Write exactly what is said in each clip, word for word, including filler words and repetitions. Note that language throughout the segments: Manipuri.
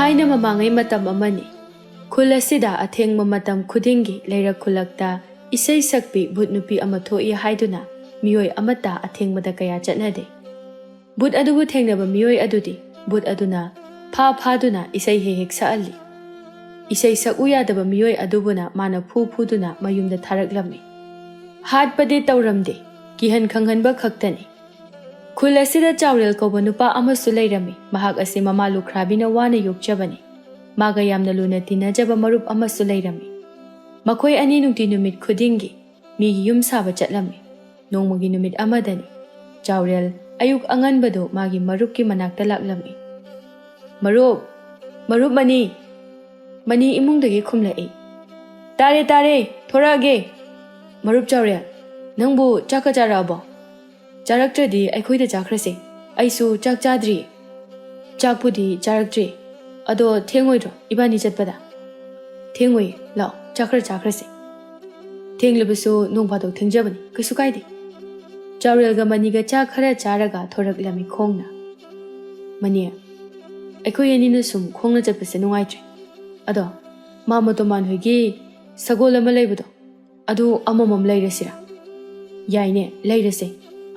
ꯊꯥꯏꯅ ꯃꯃꯥꯡꯉꯩ ꯃꯇꯝ ꯑꯃꯅꯤ꯫ ꯈꯨꯜ ꯑꯁꯤꯗ ꯑꯊꯦꯡꯕ ꯃꯇꯝ ꯈꯨꯗꯤꯡꯒꯤ ꯂꯩꯔꯛ ꯈꯨꯜꯂꯛꯇ ꯏꯁꯩ ꯁꯛꯄꯤ ꯚꯨꯠ ꯅꯨꯄꯤ ꯑꯃ ꯊꯣꯛꯏ ꯍꯥꯏꯗꯨꯅ ꯃꯤꯑꯣꯏ ꯑꯃꯠꯇ ꯑꯊꯦꯡꯕꯗ ꯀꯌꯥ ꯆꯠꯅꯗꯦ꯫ ꯚꯨꯠ ꯑꯗꯨꯕꯨ ꯊꯦꯡꯅꯕ ꯃꯤꯑꯣꯏ ꯑꯗꯨꯗꯤ ꯚꯨꯠ ꯑꯗꯨꯅ ꯐꯥ ꯐꯥꯗꯨꯅ ꯏꯁꯩ ꯍꯦꯛ ꯍꯦꯛ ꯁꯛꯍꯜꯂꯤ꯫ ꯏꯁꯩ ꯁꯛꯎ ꯌꯥꯗꯕ ꯃꯤꯑꯣꯏ ꯑꯗꯨꯕꯨꯅ ꯃꯥꯅ ꯐꯨ ꯐꯨꯗꯨꯅ ꯃꯌꯨꯝꯗ ꯊꯥꯔꯛꯂꯝꯃꯤ꯫ ꯍꯥꯠꯄꯗꯤ ꯇꯧꯔꯝꯗꯦ, ꯀꯤꯍꯟ ꯈꯪꯍꯟꯕ ꯈꯛꯇꯅꯤ꯫ ꯈꯨꯜ ꯑꯁꯤꯗ ꯆꯥꯎꯔꯦꯜ ꯀꯧꯕ ꯅꯨꯄꯥ ꯑꯃꯁꯨ ꯂꯩꯔꯝꯃꯤ꯫ ꯃꯍꯥꯛ ꯑꯁꯤ ꯃꯃꯥ ꯂꯨꯈ꯭ꯔꯥꯕꯤꯅ ꯋꯥꯅ ꯌꯣꯛꯆꯕꯅꯤ꯫ ꯃꯥꯒ ꯌꯥꯝꯅ ꯂꯨꯅ ꯇꯤꯟꯅꯖꯕ ꯃꯔꯨꯞ ꯑꯃꯁꯨ ꯂꯩꯔꯝꯃꯤ꯫ ꯃꯈꯣꯏ ꯑꯅꯤ ꯅꯨꯡꯇꯤ ꯅꯨꯃꯤꯠ ꯈꯨꯗꯤꯡꯒꯤ ꯃꯤꯒꯤ ꯌꯨꯝ ꯁꯥꯕ ꯆꯠꯂꯝꯃꯤ꯫ ꯅꯣꯡꯃꯒꯤ ꯅꯨꯃꯤꯠ ꯑꯃꯗꯅꯤ ꯆꯥꯎꯔꯦꯜ ꯑꯌꯨꯛ ꯑꯉꯟꯕꯗꯨ ꯃꯥꯒꯤ ꯃꯔꯨꯞꯀꯤ ꯃꯅꯥꯛꯇ ꯂꯥꯛꯂꯝꯃꯤ꯫ "ꯃꯔꯨꯞ, ꯃꯔꯨꯞ ꯃꯅꯤ!" ꯃꯅꯤ ꯏꯃꯨꯡꯗꯒꯤ ꯈꯨꯝꯂꯛꯏ꯫ "ꯇꯥꯔꯦ, ꯇꯥꯔꯦ, ꯊꯣꯔꯛꯑꯒꯦ꯫ ꯃꯔꯨꯞ ꯆꯥꯎꯔꯦꯜ, ꯅꯪꯕꯨ ꯆꯥꯛꯀ ꯆꯥꯔꯛꯑꯕꯣ? ꯆꯥꯔꯛꯇ꯭ꯔꯗꯤ ꯑꯩꯈꯣꯏꯗ ꯆꯥꯈ꯭ꯔꯁꯦ꯫ ꯑꯩꯁꯨ ꯆꯥꯛ ꯆꯥꯗ꯭ꯔꯤ꯫" "ꯆꯥꯛꯄꯨꯗꯤ ꯆꯥꯔꯛꯇ꯭ꯔꯤ, ꯑꯗꯣ ꯊꯦꯡꯉꯣꯏꯗ꯭ꯔꯣ ꯏꯕꯥꯅꯤ ꯆꯠꯄꯗ?" "ꯊꯦꯡꯉꯣꯏꯌꯦ, ꯂꯥꯛꯑꯣ, ꯆꯥꯛ ꯈꯔ ꯆꯥꯈ꯭ꯔꯁꯦ꯫ ꯊꯦꯡꯂꯕꯁꯨ ꯅꯣꯡ ꯐꯥꯗꯣꯛ ꯊꯦꯡꯖꯕꯅꯤ, ꯀꯩꯁꯨ ꯀꯥꯏꯗꯦ꯫" ꯆꯥꯎꯔꯦꯜꯒ ꯃꯅꯤꯒ ꯆꯥꯛ ꯈꯔ ꯆꯥꯔꯒ ꯊꯣꯔꯛꯂꯝꯃꯤ ꯈꯣꯡꯅ꯫ "ꯃꯅꯤ, ꯑꯩꯈꯣꯏ ꯑꯅꯤꯅ ꯁꯨꯝ ꯈꯣꯡꯅ ꯆꯠꯄꯁꯦ ꯅꯨꯡꯉꯥꯏꯇ꯭ꯔꯦ꯫ ꯑꯗꯣ ꯃꯥꯃ ꯇꯣꯃꯥꯟ ꯍꯣꯏꯒꯤ ꯁꯒꯣꯜ ꯑꯃ ꯂꯩꯕꯗꯣ, ꯑꯗꯨ ꯑꯃꯃꯝ ꯂꯩꯔꯁꯤꯔꯥ?" "ꯌꯥꯏꯅꯦ, ꯂꯩꯔꯁꯦ,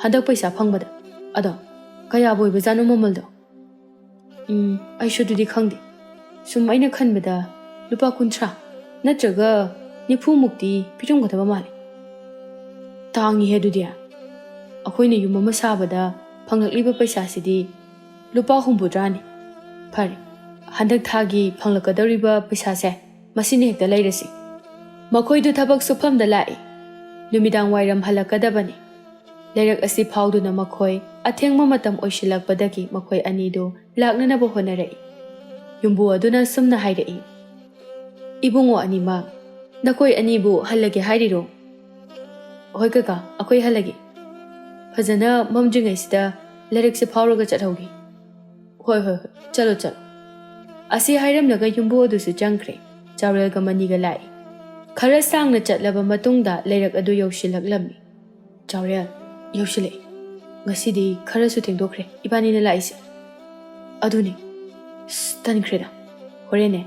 ꯍꯟꯗꯛ ꯄꯩꯁꯥ ꯐꯪꯕꯗ꯫ ꯑꯗꯣ ꯀꯌꯥꯕꯨ ꯑꯣꯏꯕꯖꯥꯠꯅꯣ ꯃꯃꯜꯗꯣ?" "ꯎꯝ, ꯑꯩꯁꯨ ꯑꯗꯨꯗꯤ ꯈꯪꯗꯦ꯫ ꯁꯨꯝ ꯑꯩꯅ ꯈꯟꯕꯗ ꯂꯨꯄꯥ ꯀꯨꯟꯊ꯭ꯔꯥ ꯅꯠꯇ꯭ꯔꯒ ꯅꯤꯐꯨ ꯃꯨꯛꯇꯤ ꯄꯤꯔꯝꯒꯗꯕ ꯃꯥꯜꯂꯦ꯫" "ꯇꯥꯡꯉꯤꯍꯦ ꯑꯗꯨꯗꯤ꯫ ꯑꯩꯈꯣꯏꯅ ꯌꯨꯝ ꯑꯃ ꯁꯥꯕꯗ ꯐꯪꯂꯛꯂꯤꯕ ꯄꯩꯁꯥꯁꯤꯗꯤ ꯂꯨꯄꯥ ꯍꯨꯝꯐꯨꯇꯔꯥꯅꯤ꯫ ꯐꯔꯦ, ꯍꯟꯗꯛ ꯊꯥꯒꯤ ꯐꯪꯂꯛꯀꯗꯧꯔꯤꯕ ꯄꯩꯁꯥꯁꯦ ꯃꯁꯤꯅ ꯍꯦꯛꯇ ꯂꯩꯔꯁꯤ꯫" ꯃꯈꯣꯏꯗꯨ ꯊꯕꯛ ꯁꯨꯐꯝꯗ ꯂꯥꯛꯏ꯫ ꯅꯨꯃꯤꯗꯥꯡ ꯋꯥꯏꯔꯝ ꯍꯜꯂꯛꯀꯗꯕꯅꯤ꯫ ꯂꯩꯔꯛ ꯑꯁꯤ ꯐꯥꯎꯗꯨꯅ ꯃꯈꯣꯏ ꯑꯊꯦꯡꯕ ꯃꯇꯝ ꯑꯣꯏꯁꯤꯜꯂꯛꯄꯗꯒꯤ ꯃꯈꯣꯏ ꯑꯅꯤꯗꯨ ꯂꯥꯛꯅꯅꯕ ꯍꯣꯠꯅꯔꯛꯏ꯫ ꯌꯨꯝꯕꯨ ꯑꯗꯨꯅ ꯁꯨꯝꯅ ꯍꯥꯏꯔꯛꯏ, "ꯏꯕꯨꯡꯉꯣ ꯑꯅꯤꯃꯛ, ꯅꯈꯣꯏ ꯑꯅꯤꯕꯨ ꯍꯜꯂꯒꯦ ꯍꯥꯏꯔꯤꯔꯣ?" "ꯍꯣꯏ ꯀꯀꯥ, ꯑꯩꯈꯣꯏ ꯍꯜꯂꯒꯦ꯫ ꯐꯖꯅ ꯃꯝꯗ꯭ꯔꯤꯉꯩꯁꯤꯗ ꯂꯩꯔꯛꯁꯦ ꯐꯥꯎꯔꯒ ꯆꯠꯍꯧꯒꯦ꯫" "ꯍꯣꯏ, ꯍꯣꯏ, ꯍꯣꯏ, ꯆꯠꯂꯣ, ꯆꯠꯂꯣ꯫" ꯑꯁꯤ ꯍꯥꯏꯔꯝꯂꯒ ꯌꯨꯝꯕꯨ ꯑꯗꯨꯁꯨ ꯆꯪꯈ꯭ꯔꯦ꯫ ꯆꯥꯎꯔꯦꯜꯒ ꯃꯅꯤꯒ ꯂꯥꯛꯏ꯫ ꯈꯔ ꯁꯥꯡꯅ ꯆꯠꯂꯕ ꯃꯇꯨꯡꯗ ꯂꯩꯔꯛ ꯑꯗꯨ ꯌꯧꯁꯤꯜꯂꯛꯂꯝꯃꯤ꯫ "ꯆꯥꯎꯔꯦꯜ, ꯌꯧꯁꯤꯜꯂꯛꯏ꯫ ꯉꯁꯤꯗꯤ ꯈꯔꯁꯨ ꯊꯦꯡꯗꯣꯛꯈ꯭ꯔꯦ ꯏꯕꯥꯅꯤꯅ ꯂꯥꯛꯏꯁꯦ꯫" "ꯑꯗꯨꯅꯤ꯫ ꯑꯁ, ꯇꯟꯈ꯭ꯔꯦꯗ꯫ "ꯍꯣꯔꯦꯟꯅꯦ,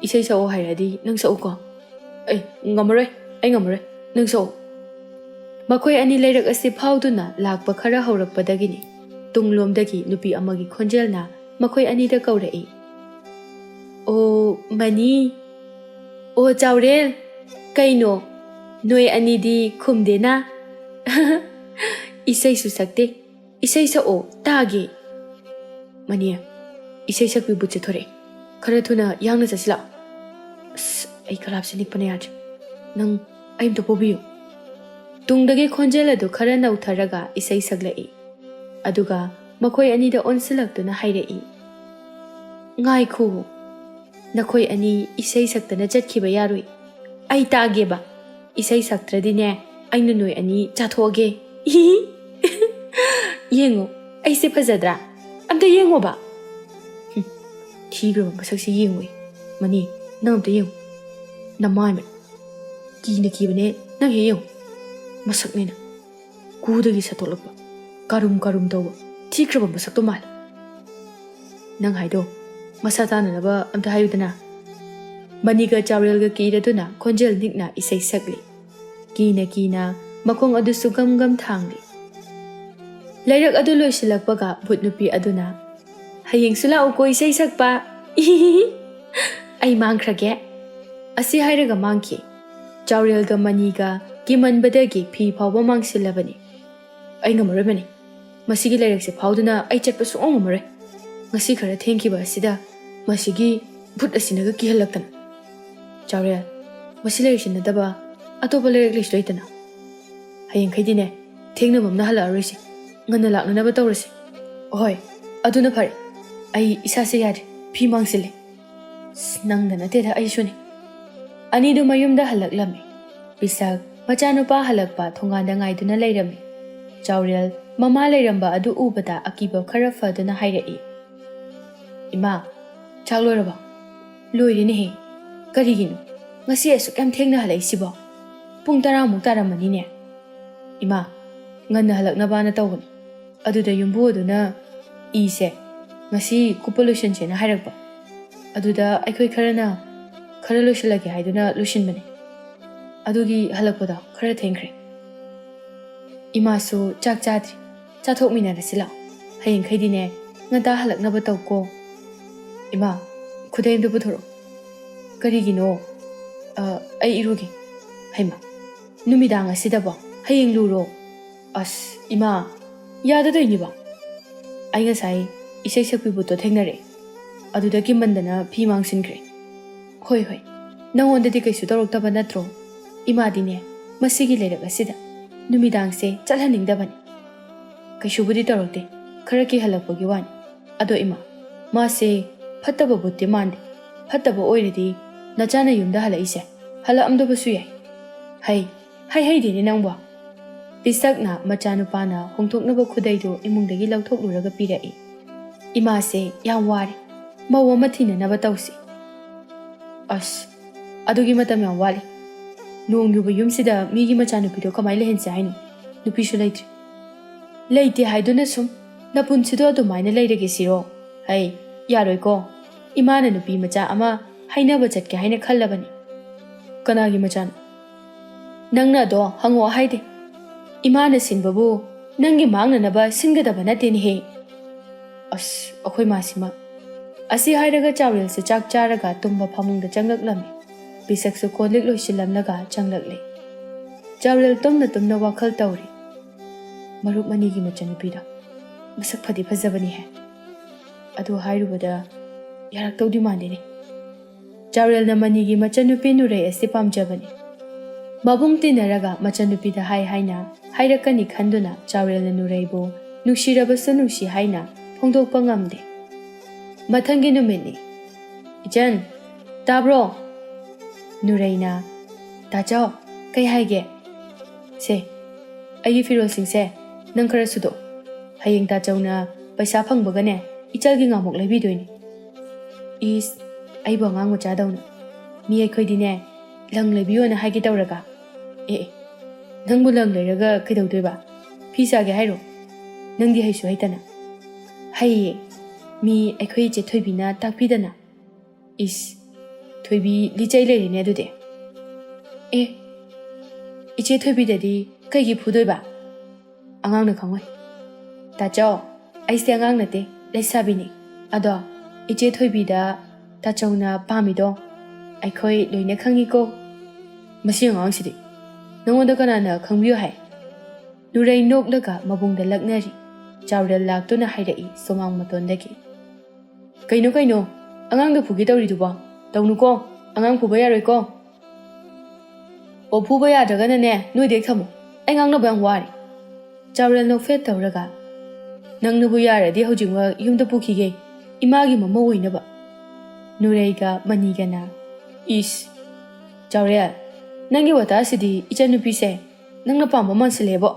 ꯏꯁꯩ ꯁꯛꯑꯣ ꯍꯥꯏꯔꯗꯤ ꯅꯪ ꯁꯛꯎꯀꯣ?" "ꯑꯩ ꯉꯝꯃꯔꯣꯏ, ꯑꯩ ꯉꯝꯃꯔꯣꯏ, ꯅꯪ ꯁꯛꯑꯣ꯫" ꯃꯈꯣꯏ ꯑꯅꯤ ꯂꯩꯔꯛ ꯑꯁꯤ ꯐꯥꯎꯗꯨꯅ ꯂꯥꯛꯄ ꯈꯔ ꯍꯧꯔꯛꯄꯗꯒꯤꯅꯤ ꯇꯨꯡꯂꯣꯝꯗꯒꯤ ꯅꯨꯄꯤ ꯑꯃꯒꯤ ꯈꯣꯟꯖꯦꯜꯅ ꯃꯈꯣꯏ ꯑꯅꯤꯗ ꯀꯧꯔꯛꯏ꯫ "ꯑꯣ, ꯃꯅꯤ꯫ ꯑꯣ, ꯆꯥꯎꯔꯦꯜ꯫ ꯀꯩꯅꯣ, ꯅꯣꯏ ꯑꯅꯤꯗꯤ ꯈꯨꯝꯗꯦꯅ?" "ꯏꯁꯩꯁꯨ ꯁꯛꯇꯦ꯫ ꯏꯁꯩ ꯁꯛꯑꯣ, ꯇꯥꯒꯦ꯫" "ꯃꯅꯤ, ꯏꯁꯩ ꯁꯛꯄꯤ ꯕꯨꯠꯁꯦ ꯊꯣꯔꯛꯑꯦ꯫ ꯈꯔ ꯊꯨꯅ ꯌꯥꯡꯅ ꯆꯠꯁꯤ ꯂꯥꯛꯑꯣ꯫" "ꯑꯁ, ꯑꯩ ꯀꯂꯥꯞꯁꯦ ꯅꯤꯛꯄꯅ ꯌꯥꯗ꯭ꯔꯦ꯫ ꯅꯪ, ꯑꯩ ꯑꯝꯇ ꯄꯣꯕꯤꯌꯨ꯫" ꯇꯨꯡꯗꯒꯤ ꯈꯣꯟꯖꯦꯜ ꯑꯗꯨ ꯈꯔ ꯅꯧꯊꯔꯒ ꯏꯁꯩ ꯁꯛꯂꯛꯏ꯫ ꯑꯗꯨꯒ ꯃꯈꯣꯏ ꯑꯅꯤꯗ ꯑꯣꯟꯁꯤꯜꯂꯛꯇꯨꯅ ꯍꯥꯏꯔꯛꯏ, "ꯉꯥꯏꯈꯣ, ꯅꯈꯣꯏ ꯑꯅꯤ ꯏꯁꯩ ꯁꯛꯇꯅ ꯆꯠꯈꯤꯕ ꯌꯥꯔꯣꯏ꯫ ꯑꯩ ꯇꯥꯒꯦꯕ꯫ ꯏꯁꯩ ꯁꯛꯇ꯭ꯔꯗꯤꯅꯦ, ꯑꯩꯅ ꯅꯣꯏ ꯑꯅꯤ ꯆꯥꯊꯣꯛꯑꯒꯦ꯫" "ꯏꯍꯤ, ꯌꯦꯡꯉꯣ, ꯑꯩꯁꯦ ꯐꯖꯗ꯭ꯔꯥ? ꯑꯝꯇ ꯌꯦꯡꯉꯣꯕ꯫" "ꯍꯨꯝ, ꯊꯤꯈ꯭ꯔꯕ ꯃꯁꯛꯁꯦ ꯌꯦꯡꯉꯣꯏ꯫ ꯃꯅꯤ, ꯅꯪ ꯑꯝꯇ ꯌꯦꯡꯉꯣ꯫ ꯅꯃꯥꯏ ꯃꯤꯠ꯫ ꯀꯤꯅ ꯀꯤꯕꯅꯦ, ꯅꯪ ꯍꯦꯛ ꯌꯦꯡꯉꯣ꯫ ꯃꯁꯛꯅꯦꯅ꯫ ꯀꯨꯗꯒꯤ ꯁꯠꯇꯣꯛꯂꯛꯄ꯫ ꯀꯥꯔꯨꯝ ꯀꯥꯔꯨꯝ ꯇꯧꯕ꯫ ꯊꯤꯈ꯭ꯔꯕ ꯃꯁꯛꯇꯣ ꯃꯥꯜꯂꯦ꯫" "ꯅꯪ ꯍꯥꯏꯗꯣ ꯃꯁꯥ ꯇꯥꯅꯅꯕ ꯑꯝꯇ ꯍꯥꯏꯌꯨꯗꯅ꯫" ꯃꯅꯤꯒ ꯆꯥꯎꯔꯦꯜꯒ ꯀꯤꯔꯗꯨꯅ ꯈꯣꯟꯖꯦꯜ ꯅꯤꯛꯅ ꯏꯁꯩ ꯁꯛꯂꯤ꯫ ꯀꯤꯅ ꯀꯤꯅ ꯃꯈꯣꯡ ꯑꯗꯨꯁꯨ ꯒꯝ ꯒꯝ ꯊꯥꯡꯂꯤ꯫ ꯂꯩꯔꯛ ꯑꯗꯨ ꯂꯣꯏꯁꯤꯜꯂꯛꯄꯒ ꯚꯨꯠ ꯅꯨꯄꯤ ꯑꯗꯨꯅ, "ꯍꯌꯦꯡꯁꯨ ꯂꯥꯛꯎꯀꯣ ꯏꯁꯩ ꯁꯛꯄ꯫" "ꯏꯍꯤꯍꯤꯍꯤ, ꯑꯩ ꯃꯥꯡꯈ꯭ꯔꯒꯦ꯫" ꯑꯁꯤ ꯍꯥꯏꯔꯒ ꯃꯥꯡꯈꯤ꯫ ꯆꯥꯎꯔꯦꯜꯒ ꯃꯅꯤꯒ ꯀꯤꯃꯟꯕꯗꯒꯤ ꯐꯤ ꯐꯥꯎꯕ ꯃꯥꯡꯁꯤꯜꯂꯕꯅꯤ꯫ "ꯑꯩ ꯉꯝꯃꯔꯣꯏ, ꯃꯅꯤ꯫ ꯃꯁꯤꯒꯤ ꯂꯩꯔꯛꯁꯦ ꯐꯥꯎꯗꯨꯅ ꯑꯩ ꯆꯠꯄ ꯁꯨꯡꯉꯝ ꯉꯝꯃꯔꯣꯏ꯫ ꯉꯁꯤ ꯈꯔ ꯊꯦꯡꯈꯤꯕ ꯑꯁꯤꯗ ꯃꯁꯤꯒꯤ ꯚꯨꯠ ꯑꯁꯤꯅꯒ ꯀꯤꯍꯜꯂꯛꯇꯅ꯫ ꯆꯥꯎꯔꯦꯜ, ꯃꯁꯤ ꯂꯩꯔꯛꯁꯤ ꯅꯠꯇꯕ ꯑꯇꯣꯞꯄ ꯂꯩꯔꯛ ꯂꯩꯁꯨ ꯂꯩꯇꯅ꯫ ꯍꯌꯦꯡꯈꯩꯗꯤꯅꯦ, ꯊꯦꯡꯅꯕ ꯑꯃꯅ ꯍꯜꯂꯛꯑꯔꯣꯏꯁꯤ꯫ ꯉꯟꯅ ꯂꯥꯛꯅꯅꯕ ꯇꯧꯔꯁꯤ꯫" "ꯍꯣꯏ, ꯑꯗꯨꯅ ꯐꯔꯦ꯫ ꯑꯩ ꯏꯁꯥꯁꯦ ꯌꯥꯗ꯭ꯔꯦ, ꯐꯤ ꯃꯥꯡꯁꯤꯜꯂꯦ꯫ ꯑꯁ, ꯅꯪꯗ ꯅꯠꯇꯦꯗ, ꯑꯩꯁꯨꯅꯤ꯫" ꯑꯅꯤꯗꯨ ꯃꯌꯨꯝꯗ ꯍꯜꯂꯛꯂꯝꯃꯤ꯫ ꯄꯤꯁꯛ ꯃꯆꯥꯅꯨꯄꯥ ꯍꯜꯂꯛꯄ ꯊꯣꯡꯒꯥꯟꯗ ꯉꯥꯏꯗꯨꯅ ꯂꯩꯔꯝꯃꯤ꯫ ꯆꯥꯎꯔꯦꯜ ꯃꯃꯥ ꯂꯩꯔꯝꯕ ꯑꯗꯨ ꯎꯕꯗ ꯑꯀꯤꯕ ꯈꯔ ꯐꯗꯨꯅ ꯍꯥꯏꯔꯛꯏ, "ꯏꯃꯥ, ꯆꯥꯛ ꯂꯣꯏꯔꯕꯣ?" "ꯂꯣꯏꯔꯦꯅꯦꯍꯦ꯫ ꯀꯔꯤꯒꯤꯅꯣ ꯉꯁꯤ ꯑꯁꯨꯛ ꯌꯥꯝ ꯊꯦꯡꯅ ꯍꯜꯂꯛꯏꯁꯤꯕꯣ? ꯄꯨꯡ ꯇꯔꯥꯃꯨꯛ ꯇꯥꯔꯝꯃꯅꯤꯅꯦ꯫" "ꯏꯃꯥ, ꯉꯟꯅ ꯍꯜꯂꯛꯅꯕꯅ ꯇꯧꯕꯅꯤ꯫ ꯑꯗꯨꯗ ꯌꯨꯝꯕꯨ ꯑꯗꯨꯅ ꯏꯁꯦ ꯉꯁꯤ ꯀꯨꯞꯄ ꯂꯣꯏꯁꯟꯁꯦꯅ ꯍꯥꯏꯔꯛꯄ꯫" ꯑꯗꯨꯗ ꯑꯩꯈꯣꯏ ꯈꯔꯅ ꯈꯔ ꯂꯣꯏꯁꯤꯜꯂꯒꯦ ꯍꯥꯏꯗꯨꯅ ꯂꯣꯏꯁꯤꯟꯕꯅꯦ꯫ ꯑꯗꯨꯒꯤ ꯍꯜꯂꯛꯄꯗꯣ ꯈꯔ ꯊꯦꯡꯈ꯭ꯔꯦ꯫ ꯏꯃꯥꯁꯨ ꯆꯥꯛ ꯆꯥꯗ꯭ꯔꯤ, ꯆꯥꯊꯣꯛꯃꯤꯟꯅꯔꯁꯤ ꯂꯥꯛꯑꯣ꯫ ꯍꯌꯦꯡꯈꯩꯗꯤꯅꯦ ꯉꯟꯇꯥ ꯍꯜꯂꯛꯅꯕ ꯇꯧꯀꯣ꯫ ꯏꯃꯥ, ꯈꯨꯗꯩ ꯑꯝꯇ ꯄꯨꯊꯣꯔꯛꯑꯣ꯫ ꯀꯔꯤꯒꯤꯅꯣ? "ꯑ, ꯑꯩ ꯏꯔꯨꯒꯦ"꯫ "ꯍꯩꯃꯥ, ꯅꯨꯃꯤꯗꯥꯡ ꯑꯁꯤꯗꯕꯣ? ꯍꯌꯦꯡ ꯂꯨꯔꯣ"꯫ "ꯑꯁ ꯏꯃꯥ, ꯌꯥꯗꯗꯣꯏꯅꯤꯕꯣ? ꯑꯩ ꯉꯁꯥꯏ ꯏꯁꯩ ꯁꯛꯄꯤ ꯕꯨꯠꯇꯣ ꯊꯦꯡꯅꯔꯛꯑꯦ꯫ ꯑꯗꯨꯗ ꯀꯤꯃꯟꯗꯅ ꯐꯤ ꯃꯥꯡꯁꯤꯟꯈ꯭ꯔꯦ"꯫ "ꯍꯣꯏ ꯍꯣꯏ, ꯅꯉꯣꯟꯗꯗꯤ ꯀꯩꯁꯨ ꯇꯧꯔꯛꯇꯕ ꯅꯠꯇ꯭ꯔꯣ? ꯏꯃꯥꯗꯤꯅꯦ ꯃꯁꯤꯒꯤ ꯂꯩꯔꯛ ꯑꯁꯤꯗ ꯅꯨꯃꯤꯗꯥꯡꯁꯦ ꯆꯠꯍꯟꯅꯤꯡꯗꯕꯅꯤ"꯫ "ꯀꯩꯁꯨꯕꯨꯗꯤ ꯇꯧꯔꯛꯇꯦ, ꯈꯔ ꯀꯤꯍꯜꯂꯛꯄꯒꯤ ꯋꯥꯅꯤ꯫ ꯑꯗꯣ ꯏꯃꯥ, ꯃꯥꯁꯦ ꯐꯠꯇꯕ ꯕꯨꯠꯇꯤ ꯃꯥꯟꯗꯦ꯫ ꯐꯠꯇꯕ ꯑꯣꯏꯔꯗꯤ ꯅꯆꯥꯅ ꯌꯨꯝꯗ ꯍꯜꯂꯛꯏꯁꯦ ꯍꯜꯂꯛꯑꯝꯗꯕꯁꯨ ꯌꯥꯏ"꯫ "ꯍꯩ, ꯍꯩ ꯍꯩꯗꯦꯅꯦ ꯅꯪꯕꯣ"꯫ ꯄꯤꯁꯛꯅ ꯃꯆꯥꯅꯨꯄꯥꯅ ꯍꯣꯡꯗꯣꯛꯅꯕ ꯈꯨꯗꯩꯗꯨ ꯏꯃꯨꯡꯗꯒꯤ ꯂꯧꯊꯣꯛꯂꯨꯔꯒ ꯄꯤꯔꯛꯏ꯫ "ꯏꯃꯥꯁꯦ ꯌꯥꯝ ꯋꯥꯔꯦ꯫ ꯃꯧ ꯑꯃ ꯊꯤꯅꯅꯕ ꯇꯧꯁꯤ"꯫ "ꯑꯁ, ꯑꯗꯨꯒꯤ ꯃꯇꯝ ꯌꯥꯝ ꯋꯥꯠꯂꯤ꯫ ꯅꯣꯡ ꯌꯨꯕ ꯌꯨꯝꯁꯤꯗ ꯃꯤꯒꯤ ꯃꯆꯥꯅꯨꯄꯤꯗꯣ ꯀꯃꯥꯏꯅ ꯂꯩꯍꯟꯁꯦ ꯍꯥꯏꯅꯣ? ꯅꯨꯄꯤꯁꯨ ꯂꯩꯇ꯭ꯔꯤ"꯫ "ꯂꯩꯇꯦ ꯍꯥꯏꯗꯨꯅ ꯁꯨꯝ ꯅꯄꯨꯟꯁꯤꯗꯣ ꯑꯗꯨꯃꯥꯏꯅ ꯂꯩꯔꯒꯦ ꯁꯤꯔꯣ? ꯍꯩ, ꯌꯥꯔꯣꯏꯀꯣ꯫ ꯏꯃꯥꯅ ꯅꯨꯄꯤ ꯃꯆꯥ ꯑꯃ ꯍꯥꯏꯅꯕ ꯆꯠꯀꯦ ꯍꯥꯏꯅ ꯈꯜꯂꯕꯅꯤ"꯫ "ꯀꯅꯥꯒꯤ ꯃꯆꯥꯅꯣ?" "ꯅꯪꯅ ꯑꯗꯣ ꯍꯪꯉꯛꯑꯣ ꯍꯥꯏꯗꯦ꯫ ꯏꯃꯥꯅ ꯁꯤꯟꯕꯕꯨ ꯅꯪꯒꯤ ꯃꯥꯡꯅꯅꯕ ꯁꯤꯟꯒꯗꯕ ꯅꯠꯇꯦꯅꯦꯍꯦ"꯫ "ꯑꯁ, ꯑꯩꯈꯣꯏ ꯃꯥꯁꯤꯃ"꯫ ꯑꯁꯤ ꯍꯥꯏꯔꯒ ꯆꯥꯎꯔꯦꯜꯁꯨ ꯆꯥꯛ ꯆꯥꯔꯒ ꯇꯨꯝꯕ ꯐꯃꯨꯡꯗ ꯆꯪꯂꯛꯂꯝꯃꯤ꯫ ꯄꯤꯁꯛꯁꯨ ꯀꯣꯜ ꯂꯤꯛ ꯂꯣꯏꯁꯤꯜꯂꯝꯂꯒ ꯆꯪꯂꯛꯂꯦ꯫ ꯆꯥꯎꯔꯦꯜ ꯇꯨꯝꯅ ꯇꯨꯝꯅ ꯋꯥꯈꯜ ꯇꯧꯔꯤ꯫ "ꯃꯔꯨꯞ ꯑꯅꯤꯒꯤ ꯃꯆꯟꯅꯨꯄꯤꯗꯣ ꯃꯁꯛ ꯐꯗꯤ ꯐꯖꯕꯅꯤꯍꯦ꯫ ꯑꯗꯨ ꯍꯥꯏꯔꯨꯕꯗ ꯌꯥꯔꯛꯇꯧꯗꯤ ꯃꯥꯟꯗꯦꯅꯦ"꯫ ꯆꯥꯎꯔꯦꯜꯅ ꯃꯅꯤꯒꯤ ꯃꯆꯟꯅꯨꯄꯤ ꯅꯨꯔꯩ ꯑꯁꯤ ꯄꯥꯝꯖꯕꯅꯤ꯫ ꯃꯕꯨꯡ ꯇꯤꯟꯅꯔꯒ ꯃꯆꯟꯅꯨꯄꯤꯗ ꯍꯥꯏ ꯍꯥꯏꯅ ꯍꯥꯏꯔꯛꯀꯅꯤ ꯈꯟꯗꯨꯅ ꯆꯥꯎꯔꯦꯜꯅ ꯅꯨꯔꯩꯕꯨ ꯅꯨꯡꯁꯤꯔꯕꯁꯨ ꯅꯨꯡꯁꯤ ꯍꯥꯏꯅ ꯐꯣꯡꯗꯣꯛꯄ ꯉꯝꯗꯦ꯫ ꯃꯊꯪꯒꯤ ꯅꯨꯃꯤꯠꯅꯤ꯫ "ꯏꯆꯟ, ꯇꯥꯕ꯭ꯔꯣ?" ꯅꯨꯔꯩꯅ, "ꯇꯥꯆꯧ, ꯀꯩ ꯍꯥꯏꯒꯦ?" "ꯁꯦ, ꯑꯩꯒꯤ ꯐꯤꯔꯣꯜꯁꯤꯡꯁꯦ ꯅꯪ ꯈꯔ ꯁꯨꯗꯣꯛ꯫ ꯍꯌꯦꯡ ꯇꯥꯆꯧꯅ ꯄꯩꯁꯥ ꯐꯪꯕꯒꯅꯦ ꯏꯆꯜꯒꯤ ꯉꯥꯃꯨꯛ ꯂꯩꯕꯤꯗꯣꯏꯅꯤ"꯫ "ꯏꯁ, ꯑꯩꯕꯨ ꯑꯉꯥꯡ ꯃꯆꯥꯗꯧꯅ꯫ ꯃꯤ ꯑꯩꯈꯣꯏꯗꯤꯅꯦ ꯂꯪ ꯂꯩꯕꯤꯌꯣꯅ ꯍꯥꯏꯒꯦ ꯇꯧꯔꯒ"꯫ "ꯑꯦ ꯑꯦ, ꯅꯪꯕꯨ ꯂꯪ ꯂꯩꯔꯒ ꯀꯩꯗꯧꯗꯣꯏꯕ? ꯐꯤ ꯁꯥꯒꯦ ꯍꯥꯏꯔꯣ? ꯅꯪꯗꯤ ꯍꯩꯁꯨ ꯍꯩꯇꯅ"꯫ "ꯍꯩꯌꯦ, ꯃꯤ ꯑꯩꯈꯣꯏ ꯏꯆꯦ ꯊꯣꯏꯕꯤꯅ ꯇꯥꯛꯄꯤꯗꯅ"꯫ ꯏꯁ, ꯊꯣꯏꯕꯤ ꯂꯤꯆꯩ ꯂꯩꯔꯦꯅꯦ ꯑꯗꯨꯗꯤ꯫ ꯑꯦ, ꯏꯆꯦ ꯊꯣꯏꯕꯤꯗꯗꯤ ꯀꯩꯒꯤ ꯐꯨꯗꯣꯏꯕ? ꯑꯉꯥꯡꯅ ꯈꯪꯉꯣꯏ꯫ ꯇꯥꯆꯧ, ꯑꯩꯁꯦ ꯑꯉꯥꯡ ꯅꯠꯇꯦ, ꯂꯩꯁꯥꯕꯤꯅꯤ꯫ ꯑꯗꯣ ꯏꯆꯦ ꯊꯣꯏꯕꯤꯗ ꯇꯥꯆꯧꯅ ꯄꯥꯝꯃꯤꯗꯣ ꯑꯩꯈꯣꯏ ꯂꯣꯏꯅ ꯈꯪꯉꯤꯀꯣ꯫ ꯃꯁꯤ ꯑꯉꯥꯡꯁꯤꯗꯤ ꯅꯉꯣꯟꯗ ꯀꯅꯥꯅ ꯈꯪꯕꯤꯌꯨ ꯍꯥꯏ? ꯅꯨꯔꯩ ꯅꯣꯛꯂꯒ ꯃꯕꯨꯡꯗ ꯂꯛꯅꯔꯤ꯫ ꯆꯥꯎꯔꯦꯜ ꯂꯥꯛꯇꯨꯅ ꯍꯥꯏꯔꯛꯏ ꯁꯨꯃꯥꯡ ꯃꯇꯣꯟꯗꯒꯤ꯫ "ꯀꯩꯅꯣ, ꯀꯩꯅꯣ? ꯑꯉꯥꯡꯗ ꯐꯨꯒꯦ ꯇꯧꯔꯤꯗꯨꯕꯣ? ꯇꯧꯅꯨꯀꯣ, ꯑꯉꯥꯡ ꯐꯨꯕ ꯌꯥꯔꯣꯏꯀꯣ꯫ ꯑꯣ, ꯐꯨꯕ ꯌꯥꯗ꯭ꯔꯒꯅꯅꯦ, ꯅꯣꯏꯗ ꯍꯦꯛ ꯊꯝꯃꯣ꯫ ꯑꯩ ꯉꯥꯡꯅꯕ ꯌꯥꯝ ꯋꯥꯔꯦ꯫" ꯆꯥꯎꯔꯦꯜ ꯅꯣꯛꯐꯦꯠ ꯇꯧꯔꯒ, "ꯅꯪꯅꯕꯨ ꯌꯥꯔꯗꯤ ꯍꯧꯖꯤꯛꯃꯛ ꯌꯨꯝꯗ ꯄꯨꯈꯤꯒꯦ, ꯏꯃꯥꯒꯤ ꯃꯃꯧ ꯑꯣꯏꯅꯕ꯫" ꯅꯨꯔꯩꯒ ꯃꯅꯤꯒꯅ, "ꯏꯁ, ꯆꯥꯎꯔꯦꯜ, ꯅꯪꯒꯤ ꯋꯥꯇꯥꯁꯤꯗꯤ ꯏꯆꯟꯅꯨꯄꯤꯁꯦ ꯅꯪꯅ ꯄꯥꯝꯕ ꯃꯥꯟꯁꯤꯜꯂꯦꯕꯣ꯫"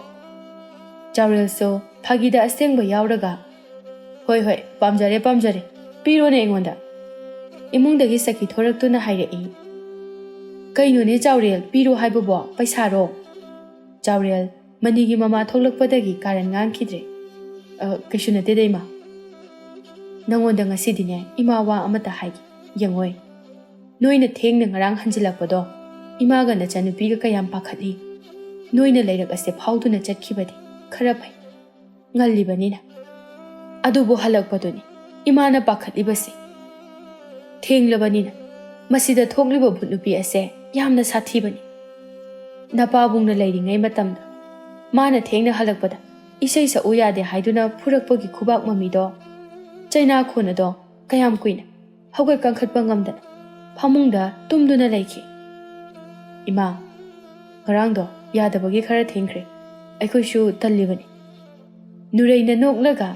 ꯆꯥꯎꯔꯦꯜꯁꯨ ꯐꯥꯒꯤꯗ ꯑꯁꯦꯡꯕ ꯌꯥꯎꯔꯒ, "ꯍꯣꯏ, ꯍꯣꯏ, ꯄꯥꯝꯖꯔꯦ, ꯄꯥꯝꯖꯔꯦ, ꯄꯤꯔꯣꯅꯦ ꯑꯩꯉꯣꯟꯗ꯫" ꯏꯃꯨꯡꯗꯒꯤ ꯁꯈꯤ ꯊꯣꯔꯛꯇꯨꯅ ꯍꯥꯏꯔꯛꯏ, "ꯀꯩꯅꯣꯅꯦ ꯆꯥꯎꯔꯦꯜ, ꯄꯤꯔꯣ ꯍꯥꯏꯕꯕꯣ, ꯄꯩꯁꯥꯔꯣ?" ꯆꯥꯎꯔꯦꯜ ꯃꯅꯤꯒꯤ ꯃꯃꯥ ꯊꯣꯛꯂꯛꯄꯗꯒꯤ ꯀꯥꯔꯟ ꯉꯥꯡꯈꯤꯗ꯭ꯔꯦ꯫ "ꯑ, ꯀꯩꯁꯨ ꯅꯠꯇꯦꯗ, ꯏꯃꯥ꯫ ꯅꯪꯉꯣꯟꯗ ꯉꯁꯤꯗꯤꯅꯦ, ꯏꯃꯥ ꯋꯥ ꯑꯃꯇ ꯍꯥꯏꯒꯦ, ꯌꯦꯡꯉꯣꯏ꯫ ꯅꯣꯏꯅ ꯊꯦꯡꯅ ꯉꯔꯥꯡ ꯍꯟꯖꯤꯜꯂꯛꯄꯗꯣ, ꯏꯃꯥꯒ ꯅꯆꯟꯅꯨꯄꯤꯒ ꯀꯌꯥꯝ ꯄꯥꯈꯠꯂꯤ꯫ ꯅꯣꯏꯅ ꯂꯩꯔꯛ ꯑꯁꯦ ꯐꯥꯎꯗꯨꯅ ꯆꯠꯈꯤꯕꯗꯤ ꯈꯔ ꯐꯩ, ꯉꯜꯂꯤꯕꯅꯤꯅ꯫ ꯑꯗꯨꯕꯨ ꯍꯜꯂꯛꯄꯗꯨꯅꯤ ꯏꯃꯥꯅ ꯄꯥꯈꯠꯂꯤꯕꯁꯦ꯫ ꯊꯦꯡꯂꯕꯅꯤꯅ ꯃꯁꯤꯗ ꯊꯣꯛꯂꯤꯕ ꯚꯨꯠ ꯅꯨꯄꯤ ꯑꯁꯦ ꯌꯥꯝꯅ ꯁꯥꯊꯤꯕꯅꯤ꯫ ꯅꯄꯥꯕꯨꯡꯅ ꯂꯩꯔꯤꯉꯩ ꯃꯇꯝꯗ ꯃꯥꯅ ꯊꯦꯡꯅ ꯍꯜꯂꯛꯄꯗ ꯏꯁꯩ ꯁꯛꯎ ꯌꯥꯗꯦ ꯍꯥꯏꯗꯨꯅ ꯐꯨꯔꯛꯄꯒꯤ ꯈꯨꯕꯥꯛ ꯃꯃꯤꯗꯣ, ꯆꯩꯅꯥꯈꯣꯟ ꯑꯗꯣ ꯀꯌꯥꯝ ꯀꯨꯏꯅ ꯍꯧꯒꯠ ꯀꯥꯡꯈꯠꯄ ꯉꯝꯗꯅ ꯐꯃꯨꯡꯗ ꯇꯨꯝꯗꯨꯅ ꯂꯩꯈꯤ꯫ ꯏꯃꯥ, ꯉꯔꯥꯡꯗꯣ ꯌꯥꯗꯕꯒꯤ ꯈꯔ ꯊꯦꯡꯈ꯭ꯔꯦ꯫ ꯑꯩꯈꯣꯏꯁꯨ ꯇꯜꯂꯤꯕꯅꯤ꯫" ꯅꯨꯔꯩꯅ ꯅꯣꯛꯂꯒ,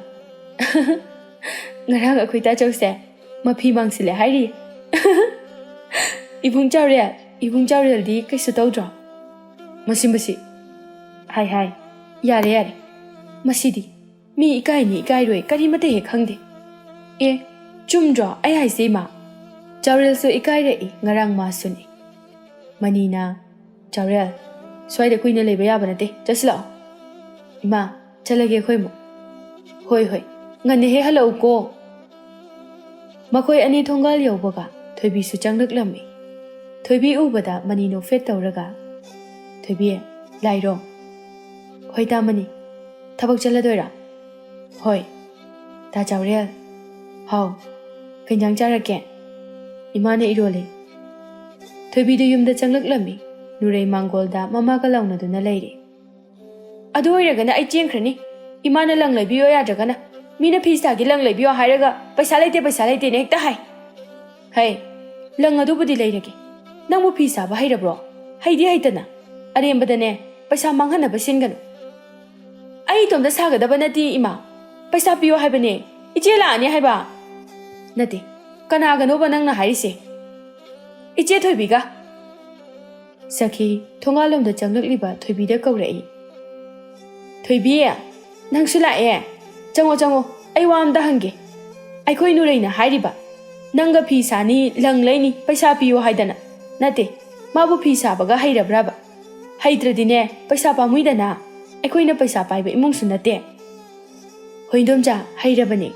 "ꯉꯔꯥꯡ ꯑꯩꯈꯣꯏ ꯇꯥꯆꯧꯁꯦ ꯃꯐꯤ ꯃꯥꯡꯁꯤꯜꯂꯦ ꯍꯥꯏꯔꯤ꯫" "ꯏꯕꯨꯡ ꯆꯥꯎꯔꯦꯜ, ꯏꯕꯨꯡ ꯆꯥꯎꯔꯦꯜꯗꯤ ꯀꯩꯁꯨ ꯇꯧꯗ꯭ꯔꯣ?" "ꯃꯁꯤ, ꯃꯁꯤ꯫ ꯍꯥꯏ, ꯍꯥꯏ꯫ ꯌꯥꯔꯦ, ꯌꯥꯔꯦ꯫ ꯃꯁꯤꯗꯤ ꯃꯤ ꯏꯀꯥꯏꯅꯤ ꯏꯀꯥꯏꯔꯣꯏ ꯀꯔꯤꯃꯠꯇ ꯍꯦꯛ ꯈꯪꯗꯦ꯫" "ꯑꯦ, ꯆꯨꯝꯗ꯭ꯔꯣ ꯑꯩ ꯍꯥꯏꯁꯦ, ꯏꯃꯥ?" ꯆꯥꯎꯔꯦꯜꯁꯨ ꯏꯀꯥꯏꯔꯛꯏ ꯉꯔꯥꯡ ꯃꯥꯁꯨꯅꯤ꯫ ꯃꯅꯤꯅ, "ꯆꯥꯎꯔꯦꯜ, ꯁ꯭ꯋꯥꯏꯗ ꯀꯨꯏꯅ ꯂꯩꯕ ꯌꯥꯕ ꯅꯠꯇꯦ, ꯆꯠꯁꯤꯜꯂꯛꯑꯣ꯫" "ꯏꯃꯥ, ꯆꯠꯂꯒꯦ ꯑꯩꯈꯣꯏ ꯑꯃꯨꯛ꯫" "ꯍꯣꯏ, ꯍꯣꯏ, ꯉꯟꯅ ꯍꯦꯛ ꯍꯜꯂꯛꯎꯀꯣ꯫" ꯃꯈꯣꯏ ꯑꯅꯤ ꯊꯣꯡꯒꯥꯜ ꯌꯧꯕꯒ ꯊꯣꯏꯕꯤꯁꯨ ꯆꯪꯂꯛꯂꯝꯃꯤ꯫ ꯊꯣꯏꯕꯤ ꯎꯕꯗ ꯃꯅꯤ ꯅꯣꯛꯐꯦꯠ ꯇꯧꯔꯒ, "ꯊꯣꯏꯕꯤ, ꯂꯥꯛꯏꯔꯣ?" "ꯍꯣꯏ ꯇꯥꯃꯅꯤ꯫ ꯊꯕꯛ ꯆꯠꯂꯗꯣꯏꯔꯥ?" "ꯍꯣꯏ꯫ ꯇꯥ ꯆꯥꯎꯔꯦꯜ?" "ꯍꯥꯎ꯫ ꯀꯩ ꯏꯟꯖꯥꯡ ꯆꯥꯔꯛꯀꯦ?" "ꯏꯃꯥꯅ ꯏꯔꯣꯜꯂꯦ꯫" ꯊꯣꯏꯕꯤꯗꯨ ꯌꯨꯝꯗ ꯆꯪꯂꯛꯂꯝꯃꯤ꯫ ꯅꯨꯔꯩ ꯃꯥꯡꯒꯣꯜꯗ ꯃꯃꯥꯒ ꯂꯥꯎꯅꯗꯨꯅ ꯂꯩꯔꯤ꯫ "ꯑꯗꯨ ꯑꯣꯏꯔꯒꯅ ꯑꯩ ꯆꯦꯟꯈ꯭ꯔꯅꯤ꯫ ꯏꯃꯥꯅ ꯂꯪ ꯂꯩꯕꯤꯌꯣ ꯌꯥꯗ꯭ꯔꯒꯅ꯫ ꯃꯤꯅ ꯐꯤ ꯁꯥꯒꯤ ꯂꯪ ꯂꯩꯕꯤꯌꯣ ꯍꯥꯏꯔꯒ ꯄꯩꯁꯥ ꯂꯩꯇꯦ, ꯄꯩꯁꯥ ꯂꯩꯇꯦꯅ ꯍꯦꯛꯇ ꯍꯥꯏ꯫ ꯍꯩ, ꯂꯪ ꯑꯗꯨꯕꯨꯗꯤ ꯂꯩꯔꯒꯦ꯫ ꯅꯪꯕꯨ ꯐꯤ ꯁꯥꯕ ꯍꯩꯔꯕ꯭ꯔꯣ? ꯍꯩꯗꯤ ꯍꯩꯇꯅ꯫ ꯑꯔꯦꯝꯕꯗꯅꯦ ꯄꯩꯁꯥ ꯃꯥꯡꯍꯟꯅꯕ ꯁꯤꯟꯒꯅꯨ꯫" "ꯑꯩ ꯏꯇꯣꯝꯇ ꯁꯥꯒꯗꯕ ꯅꯠꯇꯦ ꯏꯃꯥ꯫ ꯄꯩꯁꯥ ꯄꯤꯌꯣ ꯍꯥꯏꯕꯅꯦ꯫ ꯏꯆꯦ ꯂꯥꯛꯑꯅꯤ ꯍꯥꯏꯕ꯫" "ꯅꯠꯇꯦ, ꯀꯅꯥꯒꯅꯣꯕ ꯅꯪꯅ ꯍꯥꯏꯔꯤꯁꯦ?" "ꯏꯆꯦ ꯊꯣꯏꯕꯤꯒ꯫" ꯁꯈꯤ ꯊꯣꯡꯒꯥꯜꯂꯣꯝꯗ ꯆꯪꯂꯛꯂꯤꯕ ꯊꯣꯏꯕꯤꯗ ꯀꯧꯔꯛꯏ꯫ "ꯊꯣꯏꯕꯤ, ꯅꯪꯁꯨ ꯂꯥꯛꯑꯦ? ꯆꯪꯉꯣ, ꯆꯪꯉꯣ, ꯑꯩ ꯋꯥ ꯑꯝꯇ ꯍꯪꯒꯦ꯫ ꯑꯩꯈꯣꯏ ꯅꯨꯔꯩꯅ ꯍꯥꯏꯔꯤꯕ, ꯅꯪꯒ ꯐꯤ ꯁꯥꯅꯤ, ꯂꯪ ꯂꯩꯅꯤ, ꯄꯩꯁꯥ ꯄꯤꯌꯨ ꯍꯥꯏꯗꯅ꯫ ꯅꯠꯇꯦ, ꯃꯥꯕꯨ ꯐꯤ ꯁꯥꯕꯒ ꯍꯩꯔꯕ꯭ꯔꯕ? ꯍꯩꯇ꯭ꯔꯗꯤꯅꯦ, ꯄꯩꯁꯥ ꯄꯥꯝꯃꯨꯏꯗꯅ꯫ ꯑꯩꯈꯣꯏꯅ ꯄꯩꯁꯥ ꯄꯥꯏꯕ ꯏꯃꯨꯡꯁꯨ ꯅꯠꯇꯦ꯫" "ꯍꯣꯏ ꯏꯟꯗꯣꯝꯆꯥ, ꯍꯩꯔꯕꯅꯦ꯫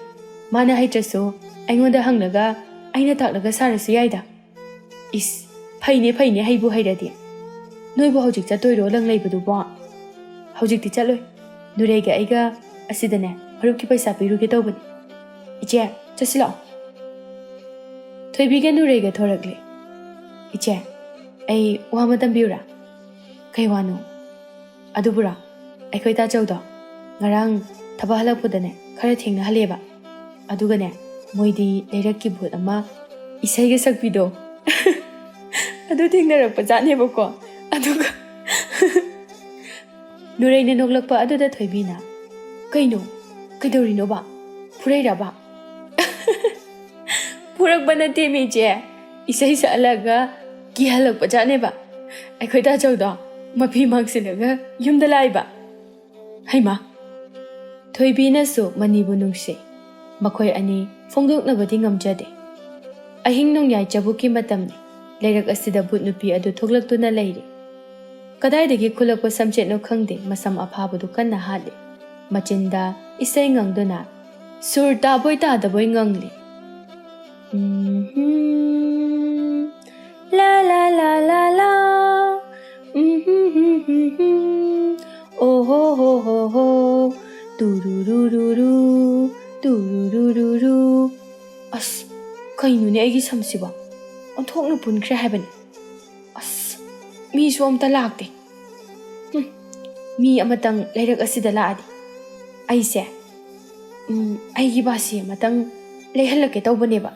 ꯃꯥꯅ ꯍꯩꯇ꯭ꯔꯁꯨ ꯑꯩꯉꯣꯟꯗ ꯍꯪꯂꯒ ꯑꯩꯅ ꯇꯥꯛꯂꯒ ꯁꯥꯔꯁꯨ ꯌꯥꯏꯗ꯫" "ꯏꯁ, ꯐꯩꯅꯦ, ꯐꯩꯅꯦ, ꯍꯩꯕꯨ ꯍꯩꯔꯗꯤ꯫ ꯅꯣꯏꯕꯨ ꯍꯧꯖꯤꯛ ꯆꯠꯇꯣꯏꯔꯣ ꯂꯪ ꯂꯩꯕꯗꯨꯕꯣ?" "ꯍꯧꯖꯤꯛꯇꯤ ꯆꯠꯂꯣꯏ꯫ ꯅꯨꯔꯩꯒ ꯑꯩꯒ ꯑꯁꯤꯗꯅꯦ ꯃꯔꯨꯞꯀꯤ ꯄꯩꯁꯥ ꯄꯤꯔꯨꯒꯦ ꯇꯧꯕꯅꯤ꯫ ꯏꯆꯦ, ꯆꯠꯁꯤ ꯂꯥꯛꯑꯣ꯫" ꯊꯣꯏꯕꯤꯒ ꯅꯨꯔꯩꯒ ꯊꯣꯔꯛꯂꯦ꯫ "ꯏꯆꯦ, ꯑꯩ ꯋꯥ ꯑꯃ ꯇꯝꯕꯤꯌꯨꯔꯥ?" "ꯀꯩ ꯋꯥꯅꯣ?" "ꯑꯗꯨꯕꯨꯔꯣ, ꯑꯩꯈꯣꯏ ꯇꯥꯆꯧꯗꯣ ꯉꯔꯥꯡ ꯊꯕꯛ ꯍꯜꯂꯛꯄꯗꯅꯦ ꯈꯔ ꯊꯦꯡꯅ ꯍꯜꯂꯛꯑꯦꯕ꯫ ꯑꯗꯨꯒꯅꯦ, ꯃꯣꯏꯗꯤ ꯂꯩꯔꯛꯀꯤ ꯚꯨꯠ ꯑꯃ ꯏꯁꯩꯒ ꯁꯛꯄꯤꯗꯣ ꯑꯗꯨ ꯊꯦꯡꯅꯔꯛꯄ ꯖꯥꯠꯅꯦꯕꯀꯣ꯫ ꯑꯗꯨꯒ" ꯅꯨꯔꯩꯅ ꯅꯣꯛꯂꯛꯄ ꯑꯗꯨꯗ ꯊꯣꯏꯕꯤꯅ, "ꯀꯩꯅꯣ? ꯀꯩꯗꯧꯔꯤꯅꯣꯕ? ꯐꯨꯔꯩꯔꯕ?" "ꯐꯨꯔꯛꯄ ꯅꯠꯇꯦꯃꯤ ꯏꯆꯦ꯫ ꯏꯁꯩ ꯁꯛꯍꯜꯂꯒ ꯀꯤꯍꯜꯂꯛꯄ ꯖꯥꯠꯅꯦꯕ꯫ ꯑꯩꯈꯣꯏ ꯇꯥꯆꯧꯗꯣ ꯃꯐꯤ ꯃꯥꯡꯁꯤꯜꯂꯒ ꯌꯨꯝꯗ ꯂꯥꯛꯏꯕ꯫" ꯍꯩꯃꯥ! ꯊꯣꯏꯕꯤꯅꯁꯨ ꯃꯅꯤꯕꯨ ꯅꯨꯡꯁꯤ꯫ ꯃꯈꯣꯏ ꯑꯅꯤ ꯐꯣꯡꯗꯣꯛꯅꯕꯗꯤ ꯉꯝꯖꯗꯦ꯫ ꯑꯍꯤꯡ ꯅꯣꯡꯌꯥꯏ ꯆꯕꯨꯛꯀꯤ ꯃꯇꯝꯅꯤ꯫ ꯂꯩꯔꯛ ꯑꯁꯤꯗ ꯚꯨꯠ ꯅꯨꯄꯤ ꯑꯗꯨ ꯊꯣꯛꯂꯛꯇꯨꯅ ꯂꯩꯔꯤ꯫ ꯀꯗꯥꯏꯗꯒꯤ ꯈꯨꯜꯂꯛꯄ ꯁꯝꯆꯦꯠꯅꯣ ꯈꯪꯗꯦ, ꯃꯁꯝ ꯑꯐꯥꯕꯗꯨ ꯀꯟꯅ ꯍꯥꯠꯂꯤ꯫ ꯃꯆꯤꯟꯗ ꯏꯁꯩ ꯉꯪꯗꯨꯅ ꯁꯨꯔ ꯇꯥꯕꯣꯏ ꯇꯥꯗꯕꯣꯏ ꯉꯪꯂꯤ꯫ ꯎꯝ, ꯂꯥ, ꯂꯥ, ꯂꯥ, ꯂꯥ, ꯂꯥ. ꯎꯝ, ꯍꯨꯝ, ꯍꯨꯝ, ꯍꯨꯝ, ꯍꯨꯝ. ꯑꯣ ꯍꯣ, ꯍꯣ, ꯍꯣ, ꯍꯣ. ꯇꯨꯔꯨꯔꯨꯔꯨꯔꯨ, ꯇꯨꯔꯨꯔꯨꯔꯨꯔꯨ. ꯑꯁ, ꯀꯩꯅꯣꯅꯦ ꯑꯩꯒꯤ ꯁꯝꯁꯤꯕꯣ? ꯑꯣꯟꯊꯣꯛꯅ ꯄꯨꯟꯈ꯭ꯔꯦ ꯍꯥꯏꯕꯅꯤ꯫ ꯑꯁ, ꯃꯤꯁꯨ ꯑꯝꯇ ꯂꯥꯛꯇꯦ꯫ ꯍꯨꯝ, ꯃꯤ ꯑꯃꯇꯪ ꯂꯩꯔꯛ ꯑꯁꯤꯗ ꯂꯥꯛꯑꯗꯤ꯫ ꯑꯩꯁꯦ, ꯎꯝ, ꯑꯩꯒꯤ ꯕꯥꯁꯤ ꯑꯃꯇꯪ ꯂꯩꯍꯜꯂꯛꯀꯦ ꯇꯧꯕꯅꯦꯕ꯫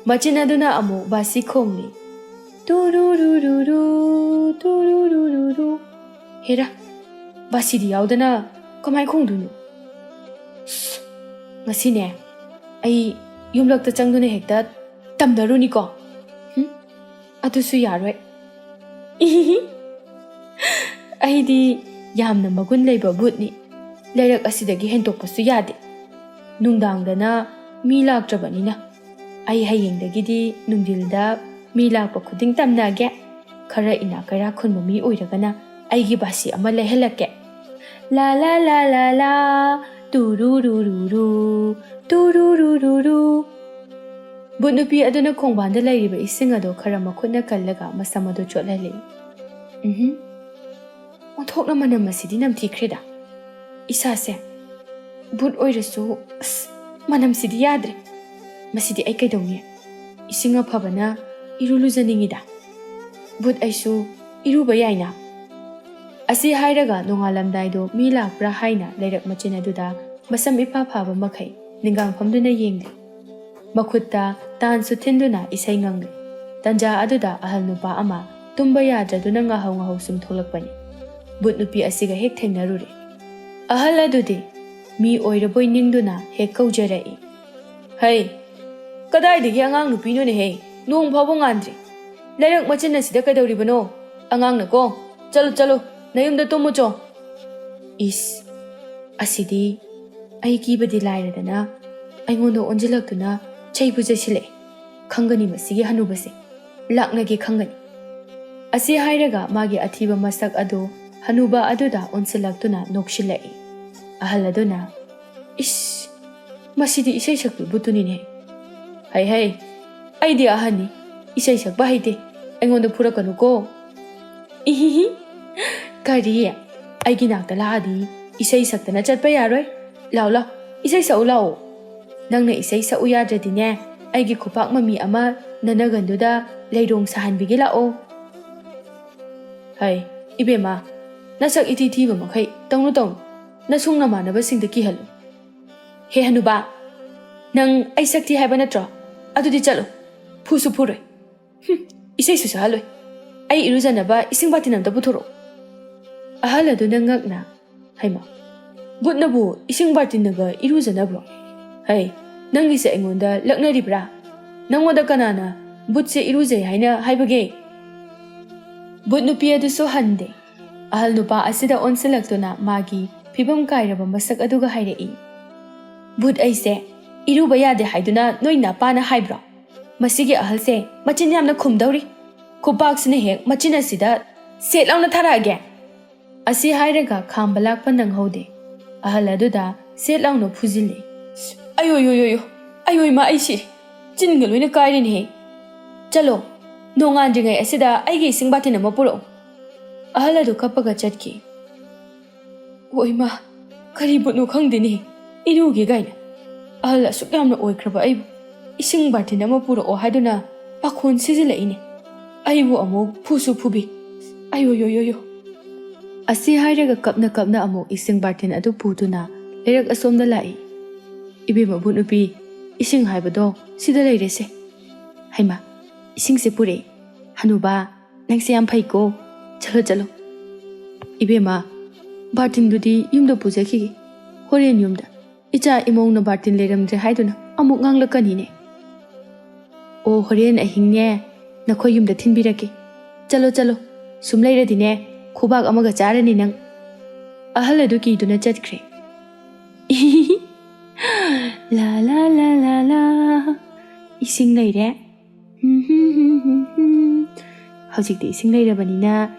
ꯃꯆꯤꯟ ꯑꯗꯨꯅ ꯑꯃꯨꯛ ꯕꯥꯁꯤ ꯈꯣꯡꯂꯤ꯫ ꯇꯨꯔꯨꯔꯨꯔꯨꯔꯨ, ꯇꯨꯔꯨꯔꯨꯔꯨꯔꯨ꯫ ꯍꯦꯔꯥ, ꯕꯥꯁꯤꯗꯤ ꯌꯥꯎꯗꯅ ꯀꯃꯥꯏ ꯈꯣꯡꯗꯣꯏꯅꯣ? ꯑꯁ, ꯉꯁꯤꯅꯦ, ꯑꯩ ꯌꯨꯝꯂꯛꯇ ꯆꯪꯗꯨꯅ ꯍꯦꯛꯇ ꯇꯝꯅꯔꯨꯅꯤꯀꯣ꯫ ꯍꯨꯝ, ꯑꯗꯨꯁꯨ ꯌꯥꯔꯣꯏ꯫ ꯏꯍꯤꯍꯤ꯫ ꯑꯩꯗꯤ ꯌꯥꯝꯅ ꯃꯒꯨꯟ ꯂꯩꯕ ꯚꯨꯠꯅꯤ꯫ ꯂꯩꯔꯛ ꯑꯁꯤꯗꯒꯤ ꯍꯦꯟꯗꯣꯛꯄꯁꯨ ꯌꯥꯗꯦ꯫ ꯅꯨꯡꯗꯥꯡꯗꯅ ꯃꯤ ꯂꯥꯛꯇ꯭ꯔꯕꯅꯤꯅ꯫ ꯑꯩ ꯍꯌꯦꯡꯗꯒꯤꯗꯤ ꯅꯨꯡꯊꯤꯜꯗ ꯃꯤ ꯂꯥꯛꯄ ꯈꯨꯗꯤꯡ ꯇꯝꯅꯒꯦ꯫ ꯈꯔ ꯏꯅꯥꯛ ꯀꯩꯔꯥꯛ ꯈꯨꯟꯕ ꯃꯤ ꯑꯣꯏꯔꯒꯅ ꯑꯩꯒꯤ ꯕꯥꯁꯤ ꯑꯃ ꯂꯩꯍꯜꯂꯛꯀꯦ꯫ ꯂꯥ ꯂꯥ ꯂꯥ ꯂꯥ ꯂꯥ, ꯇꯨꯔꯨꯔꯨꯔꯨꯔꯨ, ꯇꯨꯔꯨꯔꯨꯔꯨꯔꯨ꯫ ꯚꯨꯠ ꯅꯨꯄꯤ ꯑꯗꯨꯅ ꯈꯣꯡꯕꯥꯟꯗ ꯂꯩꯔꯤꯕ ꯏꯁꯤꯡ ꯑꯗꯨ ꯈꯔ ꯃꯈꯨꯠꯅ ꯀꯜꯂꯒ ꯃꯁꯝ ꯑꯗꯨ ꯆꯣꯠꯍꯜꯂꯤ꯫ ꯎꯝꯍꯨꯝ꯫ ꯑꯣꯟꯊꯣꯛꯅ ꯃꯅꯝ ꯑꯁꯤꯗꯤ ꯅꯝꯊꯤꯈ꯭ꯔꯦꯗ꯫ ꯏꯁꯥꯁꯦ ꯚꯨꯠ ꯑꯣꯏꯔꯁꯨ, ꯑꯁ, ꯃꯅꯝꯁꯤꯗꯤ ꯌꯥꯗ꯭ꯔꯦ꯫ ꯃꯁꯤꯗꯤ ꯑꯩ ꯀꯩꯗꯧꯅꯤ? ꯏꯁꯤꯡ ꯑꯐꯕꯅ ꯏꯔꯨ ꯂꯨꯖꯅꯤꯡꯉꯤꯗ꯫ ꯚꯨꯠ ꯑꯩꯁꯨ ꯏꯔꯨꯕ ꯌꯥꯏꯅ꯫ ꯑꯁꯤ ꯍꯥꯏꯔꯒ ꯅꯣꯡꯉꯥꯜꯂꯝꯗꯥꯏꯗꯣ ꯃꯤ ꯂꯥꯛꯄ꯭ꯔꯥ ꯍꯥꯏꯅ ꯂꯩꯔꯛ ꯃꯆꯤꯟ ꯑꯗꯨꯗ ꯃꯁꯝ ꯏꯐꯥ ꯐꯥꯕ ꯃꯈꯩ ꯅꯤꯡꯒꯥꯡ ꯐꯝꯗꯨꯅ ꯌꯦꯡꯂꯤ꯫ ꯃꯈꯨꯠꯇ ꯇꯥꯟꯁꯨ ꯊꯤꯟꯗꯨꯅ ꯏꯁꯩ ꯉꯪꯂꯤ꯫ ꯇꯟꯖꯥ ꯑꯗꯨꯗ ꯑꯍꯜ ꯅꯨꯄꯥ ꯑꯃ ꯇꯨꯝꯕ ꯌꯥꯗ꯭ꯔꯗꯨꯅ ꯉꯥꯍꯧ ꯉꯥꯍꯧ ꯁꯨꯝ ꯊꯣꯛꯂꯛꯄꯅꯤ꯫ ꯚꯨꯠ ꯅꯨꯄꯤ ꯑꯁꯤꯒ ꯍꯦꯛ ꯊꯦꯡꯅꯔꯨꯔꯦ꯫ ꯑꯍꯜ ꯑꯗꯨꯗꯤ ꯃꯤ ꯑꯣꯏꯔꯕꯣꯏ ꯅꯤꯡꯗꯨꯅ ꯍꯦꯛ ꯀꯧꯖꯔꯛꯏ꯫ "ꯍꯩ, ꯀꯗꯥꯏꯗꯒꯤ ꯑꯉꯥꯡ ꯅꯨꯄꯤꯅꯣꯅꯦꯍꯦ? ꯅꯣꯡ ꯐꯥꯎꯕ ꯉꯥꯟꯗ꯭ꯔꯤ꯫ ꯂꯩꯔꯛ ꯃꯆꯤꯟ ꯑꯁꯤꯗ ꯀꯩꯗꯧꯔꯤꯕꯅꯣ? ꯑꯉꯥꯡꯅꯀꯣ, ꯆꯠꯂꯨ, ꯆꯠꯂꯨ, ꯅꯌꯨꯝꯗ ꯇꯨꯝꯃꯨ ꯆꯣ꯫" ꯏꯁ, ꯑꯁꯤꯗꯤ ꯑꯩ ꯀꯤꯕꯗꯤ ꯂꯥꯏꯔꯗꯅ ꯑꯩꯉꯣꯟꯗ ꯑꯣꯟꯁꯤꯜꯂꯛꯇꯨꯅ ꯆꯩꯕꯨ ꯆꯩꯁꯤꯜꯂꯛꯑꯦ꯫ ꯈꯪꯒꯅꯤ ꯃꯁꯤꯒꯤ ꯍꯅꯨꯕꯁꯦ, ꯂꯥꯛꯅꯒꯦ ꯈꯪꯒꯅꯤ꯫ ꯑꯁꯤ ꯍꯥꯏꯔꯒ ꯃꯥꯒꯤ ꯑꯊꯤꯕ ꯃꯁꯛ ꯑꯗꯨ ꯍꯅꯨꯕ ꯑꯗꯨꯗ ꯑꯣꯟꯁꯤꯜꯂꯛꯇꯨꯅ ꯅꯣꯛꯁꯤꯜꯂꯛꯏ꯫ ꯑꯍꯜ ꯑꯗꯨꯅ, "ꯏꯁ, ꯃꯁꯤꯗꯤ ꯏꯁꯩ ꯁꯛꯄꯤ ꯚꯨꯠꯇꯨꯅꯤꯅꯦ꯫ "ꯍꯩ ꯍꯩ, ꯑꯩꯗꯤ ꯑꯍꯟꯅꯤ, ꯏꯁꯩ ꯁꯛꯄ ꯍꯩꯇꯦ, ꯑꯩꯉꯣꯟꯗ ꯐꯨꯔꯛꯀꯅꯨꯀꯣ꯫" "ꯏꯍꯤꯍꯤ, ꯀꯔꯤ? ꯑꯩꯒꯤ ꯅꯥꯛꯇ ꯂꯥꯛꯑꯗꯤ ꯏꯁꯩ ꯁꯛꯇꯅ ꯆꯠꯄ ꯌꯥꯔꯣꯏ꯫ ꯂꯥꯎ ꯂꯥꯎ, ꯏꯁꯩ ꯁꯛꯎ ꯂꯥꯛꯑꯣ꯫ ꯅꯪꯅ ꯏꯁꯩ ꯁꯛꯎ ꯌꯥꯗ꯭ꯔꯗꯤꯅꯦ, ꯑꯩꯒꯤ ꯈꯨꯄꯥꯛ ꯃꯃꯤ ꯑꯃ ꯅꯅꯥꯒꯟꯗꯨꯗ ꯂꯩꯔꯣꯡ ꯁꯥꯍꯟꯕꯤꯒꯦ ꯂꯥꯛꯑꯣ꯫" "ꯍꯩ, ꯏꯕꯦꯝꯃ, ꯅꯁꯛ ꯏꯊꯤ ꯊꯤꯕ ꯃꯈꯩ ꯇꯧꯅꯨ ꯇꯧꯅꯨ, ꯅꯁꯨꯡ ꯅꯃꯥꯟꯅꯕꯁꯤꯡꯗ ꯀꯤꯍꯜꯂꯨ꯫ ꯍꯦ ꯍꯅꯨꯕꯥ, ꯅꯪ ꯑꯩ ꯁꯛ ꯊꯤ ꯍꯥꯏꯕ ꯅꯠꯇ꯭ꯔꯣ? ꯑꯗꯨꯗꯤ ꯆꯠꯂꯣ, ꯐꯨꯁꯨ ꯐꯨꯔꯣꯏ꯫ ꯍꯨꯝ, ꯏꯁꯩꯁꯨ ꯁꯛꯍꯜꯂꯣꯏ꯫ ꯑꯩ ꯏꯔꯨꯖꯅꯕ ꯏꯁꯤꯡ ꯕꯥꯇꯤꯟ ꯑꯝꯇ ꯄꯨꯊꯣꯔꯛꯑꯣ꯫" ꯑꯍꯜ ꯑꯗꯨꯅ ꯉꯛꯅ, "ꯍꯩꯃꯥ, ꯕꯨꯠꯅꯕꯨ ꯏꯁꯤꯡ ꯕꯥꯇꯤꯟꯅꯒ ꯏꯔꯨꯖꯅꯕ꯭ꯔꯣ? ꯍꯩ, ꯅꯪꯒꯤꯁꯦ ꯑꯩꯉꯣꯟꯗ ꯂꯛꯅꯔꯤꯕ꯭ꯔꯥ? ꯅꯪꯉꯣꯟꯗ ꯀꯅꯥꯅ ꯕꯨꯠꯁꯦ ꯏꯔꯨꯖꯩ ꯍꯥꯏꯅ ꯍꯥꯏꯕꯒꯦ?" ꯕꯨꯠ ꯅꯨꯄꯤ ꯑꯗꯨꯁꯨ ꯍꯟꯗꯦ꯫ ꯑꯍꯜ ꯅꯨꯄꯥ ꯑꯁꯤꯗ ꯑꯣꯟꯁꯤꯜꯂꯛꯇꯨꯅ ꯃꯥꯒꯤ ꯐꯤꯕꯝ ꯀꯥꯏꯔꯕ ꯃꯁꯛ ꯑꯗꯨꯒ ꯍꯥꯏꯔꯛꯏ, "ꯕꯨꯠ ꯑꯩꯁꯦ ꯏꯔꯨꯕ ꯌꯥꯗꯦ ꯍꯥꯏꯗꯨꯅ ꯅꯣꯏ ꯅꯄꯥꯅ ꯍꯥꯏꯕ꯭ꯔꯣ? ꯃꯁꯤꯒꯤ ꯑꯍꯜꯁꯦ ꯃꯆꯤꯟ ꯌꯥꯝꯅ ꯈꯨꯝꯗꯧꯔꯤ꯫ ꯈꯨꯄꯥꯛꯁꯤꯅ ꯍꯦꯛ ꯃꯆꯤꯟ ꯑꯁꯤꯗ ꯁꯦꯠ ꯂꯥꯎꯅ ꯊꯥꯔꯛꯑꯒꯦ꯫" ꯑꯁꯤ ꯍꯥꯏꯔꯒ ꯈꯥꯝꯕ ꯂꯥꯛꯄ ꯅꯪꯍꯧꯗꯦ꯫ ꯑꯍꯜ ꯑꯗꯨꯗ ꯁꯦꯠ ꯂꯥꯎꯅ ꯐꯨꯖꯤꯜꯂꯤ꯫ "ꯑꯌꯣ ꯌꯣ ꯌꯣ ꯌꯣ, ꯑꯌꯣ ꯏꯃꯥ, ꯑꯩ ꯁꯤꯔꯦ꯫ ꯆꯤꯟꯒ ꯂꯣꯏꯅ ꯀꯥꯏꯔꯦꯅꯦꯍꯦ꯫ ꯆꯠꯂꯣ, ꯅꯣꯡꯉꯥꯟꯗ꯭ꯔꯤꯉꯩ ꯑꯁꯤꯗ ꯑꯩꯒꯤ ꯏꯁꯤꯡ ꯕꯥꯇꯤꯟ ꯑꯃ ꯄꯨꯔꯛꯎ꯫" ꯑꯍꯜ ꯑꯗꯨ ꯀꯞꯄꯒ ꯆꯠꯈꯤ꯫ "ꯑꯣ ꯏꯃꯥ, ꯀꯔꯤ ꯕꯨꯠꯅꯣ ꯈꯪꯗꯦꯅꯦ, ꯏꯔꯨꯒꯦ ꯀꯥꯏꯅ꯫ ꯑꯍꯜ ꯑꯁꯨꯛ ꯌꯥꯝꯅ ꯑꯣꯏꯈ꯭ꯔꯕ ꯑꯩꯕꯨ ꯏꯁꯤꯡ ꯕꯥꯇꯤꯟ ꯑꯃ ꯄꯨꯔꯛꯑꯣ ꯍꯥꯏꯗꯨꯅ ꯄꯥꯈꯣꯟ ꯁꯤꯖꯤꯜꯂꯛꯏꯅꯦ꯫ ꯑꯩꯕꯨ ꯑꯃꯨꯛ ꯐꯨꯁꯨ ꯐꯨꯕꯤ꯫ ꯑꯌꯣ ꯌꯣ ꯌꯣ ꯌꯣ꯫" ꯑꯁꯤ ꯍꯥꯏꯔꯒ ꯀꯞꯅ ꯀꯞꯅ ꯑꯃꯨꯛ ꯏꯁꯤꯡ ꯕꯥꯇꯤꯟ ꯑꯗꯨ ꯄꯨꯗꯨꯅ ꯂꯩꯔꯛ ꯑꯁꯣꯝꯗ ꯂꯥꯛꯏ꯫ "ꯏꯕꯦꯝꯃ ꯕꯨꯠ ꯅꯨꯄꯤ, ꯏꯁꯤꯡ ꯍꯥꯏꯕꯗꯣ ꯁꯤꯗ ꯂꯩꯔꯦꯁꯦ꯫ ꯍꯩꯃꯥ, ꯏꯁꯤꯡꯁꯦ ꯄꯨꯔꯛꯑꯦ꯫ ꯍꯅꯨꯕꯥ, ꯅꯪꯁꯦ ꯌꯥꯝ ꯐꯩꯀꯣ꯫ ꯆꯠꯂꯣ, ꯆꯠꯂꯣ꯫ ꯏꯕꯦꯝꯃ, ꯕꯥꯔꯇꯤꯟꯗꯨꯗꯤ ꯌꯨꯝꯗ ꯄꯨꯖꯈꯤꯒꯦ꯫ ꯍꯣꯔꯦꯟ ꯌꯨꯝꯗ ꯏꯆꯥ ꯏꯃꯧꯅ ꯕꯥꯔꯇꯤꯟ ꯂꯩꯔꯝꯗ꯭ꯔꯦ ꯍꯥꯏꯗꯨꯅ ꯑꯃꯨꯛ ꯉꯥꯡꯂꯛꯀꯅꯤꯅꯦ꯫ ꯑꯣ, ꯍꯣꯔꯦꯟ ꯑꯍꯤꯡꯅꯦ, ꯅꯈꯣꯏ ꯌꯨꯝꯗ ꯊꯤꯟꯕꯤꯔꯛꯀꯦ꯫ ꯆꯠꯂꯣ, ꯆꯠꯂꯣ꯫ ꯁꯨꯝ ꯂꯩꯔꯗꯤꯅꯦ, ꯈꯨꯕꯥꯛ ꯑꯃꯒ ꯆꯥꯔꯅꯤ ꯅꯪ꯫" ꯑꯍꯜ ꯑꯗꯨ ꯀꯤꯗꯨꯅ ꯆꯠꯈ꯭ꯔꯦ꯫ ꯂꯥ ꯂꯥ ꯂꯥ ꯂꯥ ꯂꯥ꯫ ꯏꯁꯤꯡ ꯂꯩꯔꯦ꯫ ꯍꯧꯖꯤꯛꯇꯤ ꯏꯁꯤꯡ ꯂꯩꯔꯕꯅꯤꯅ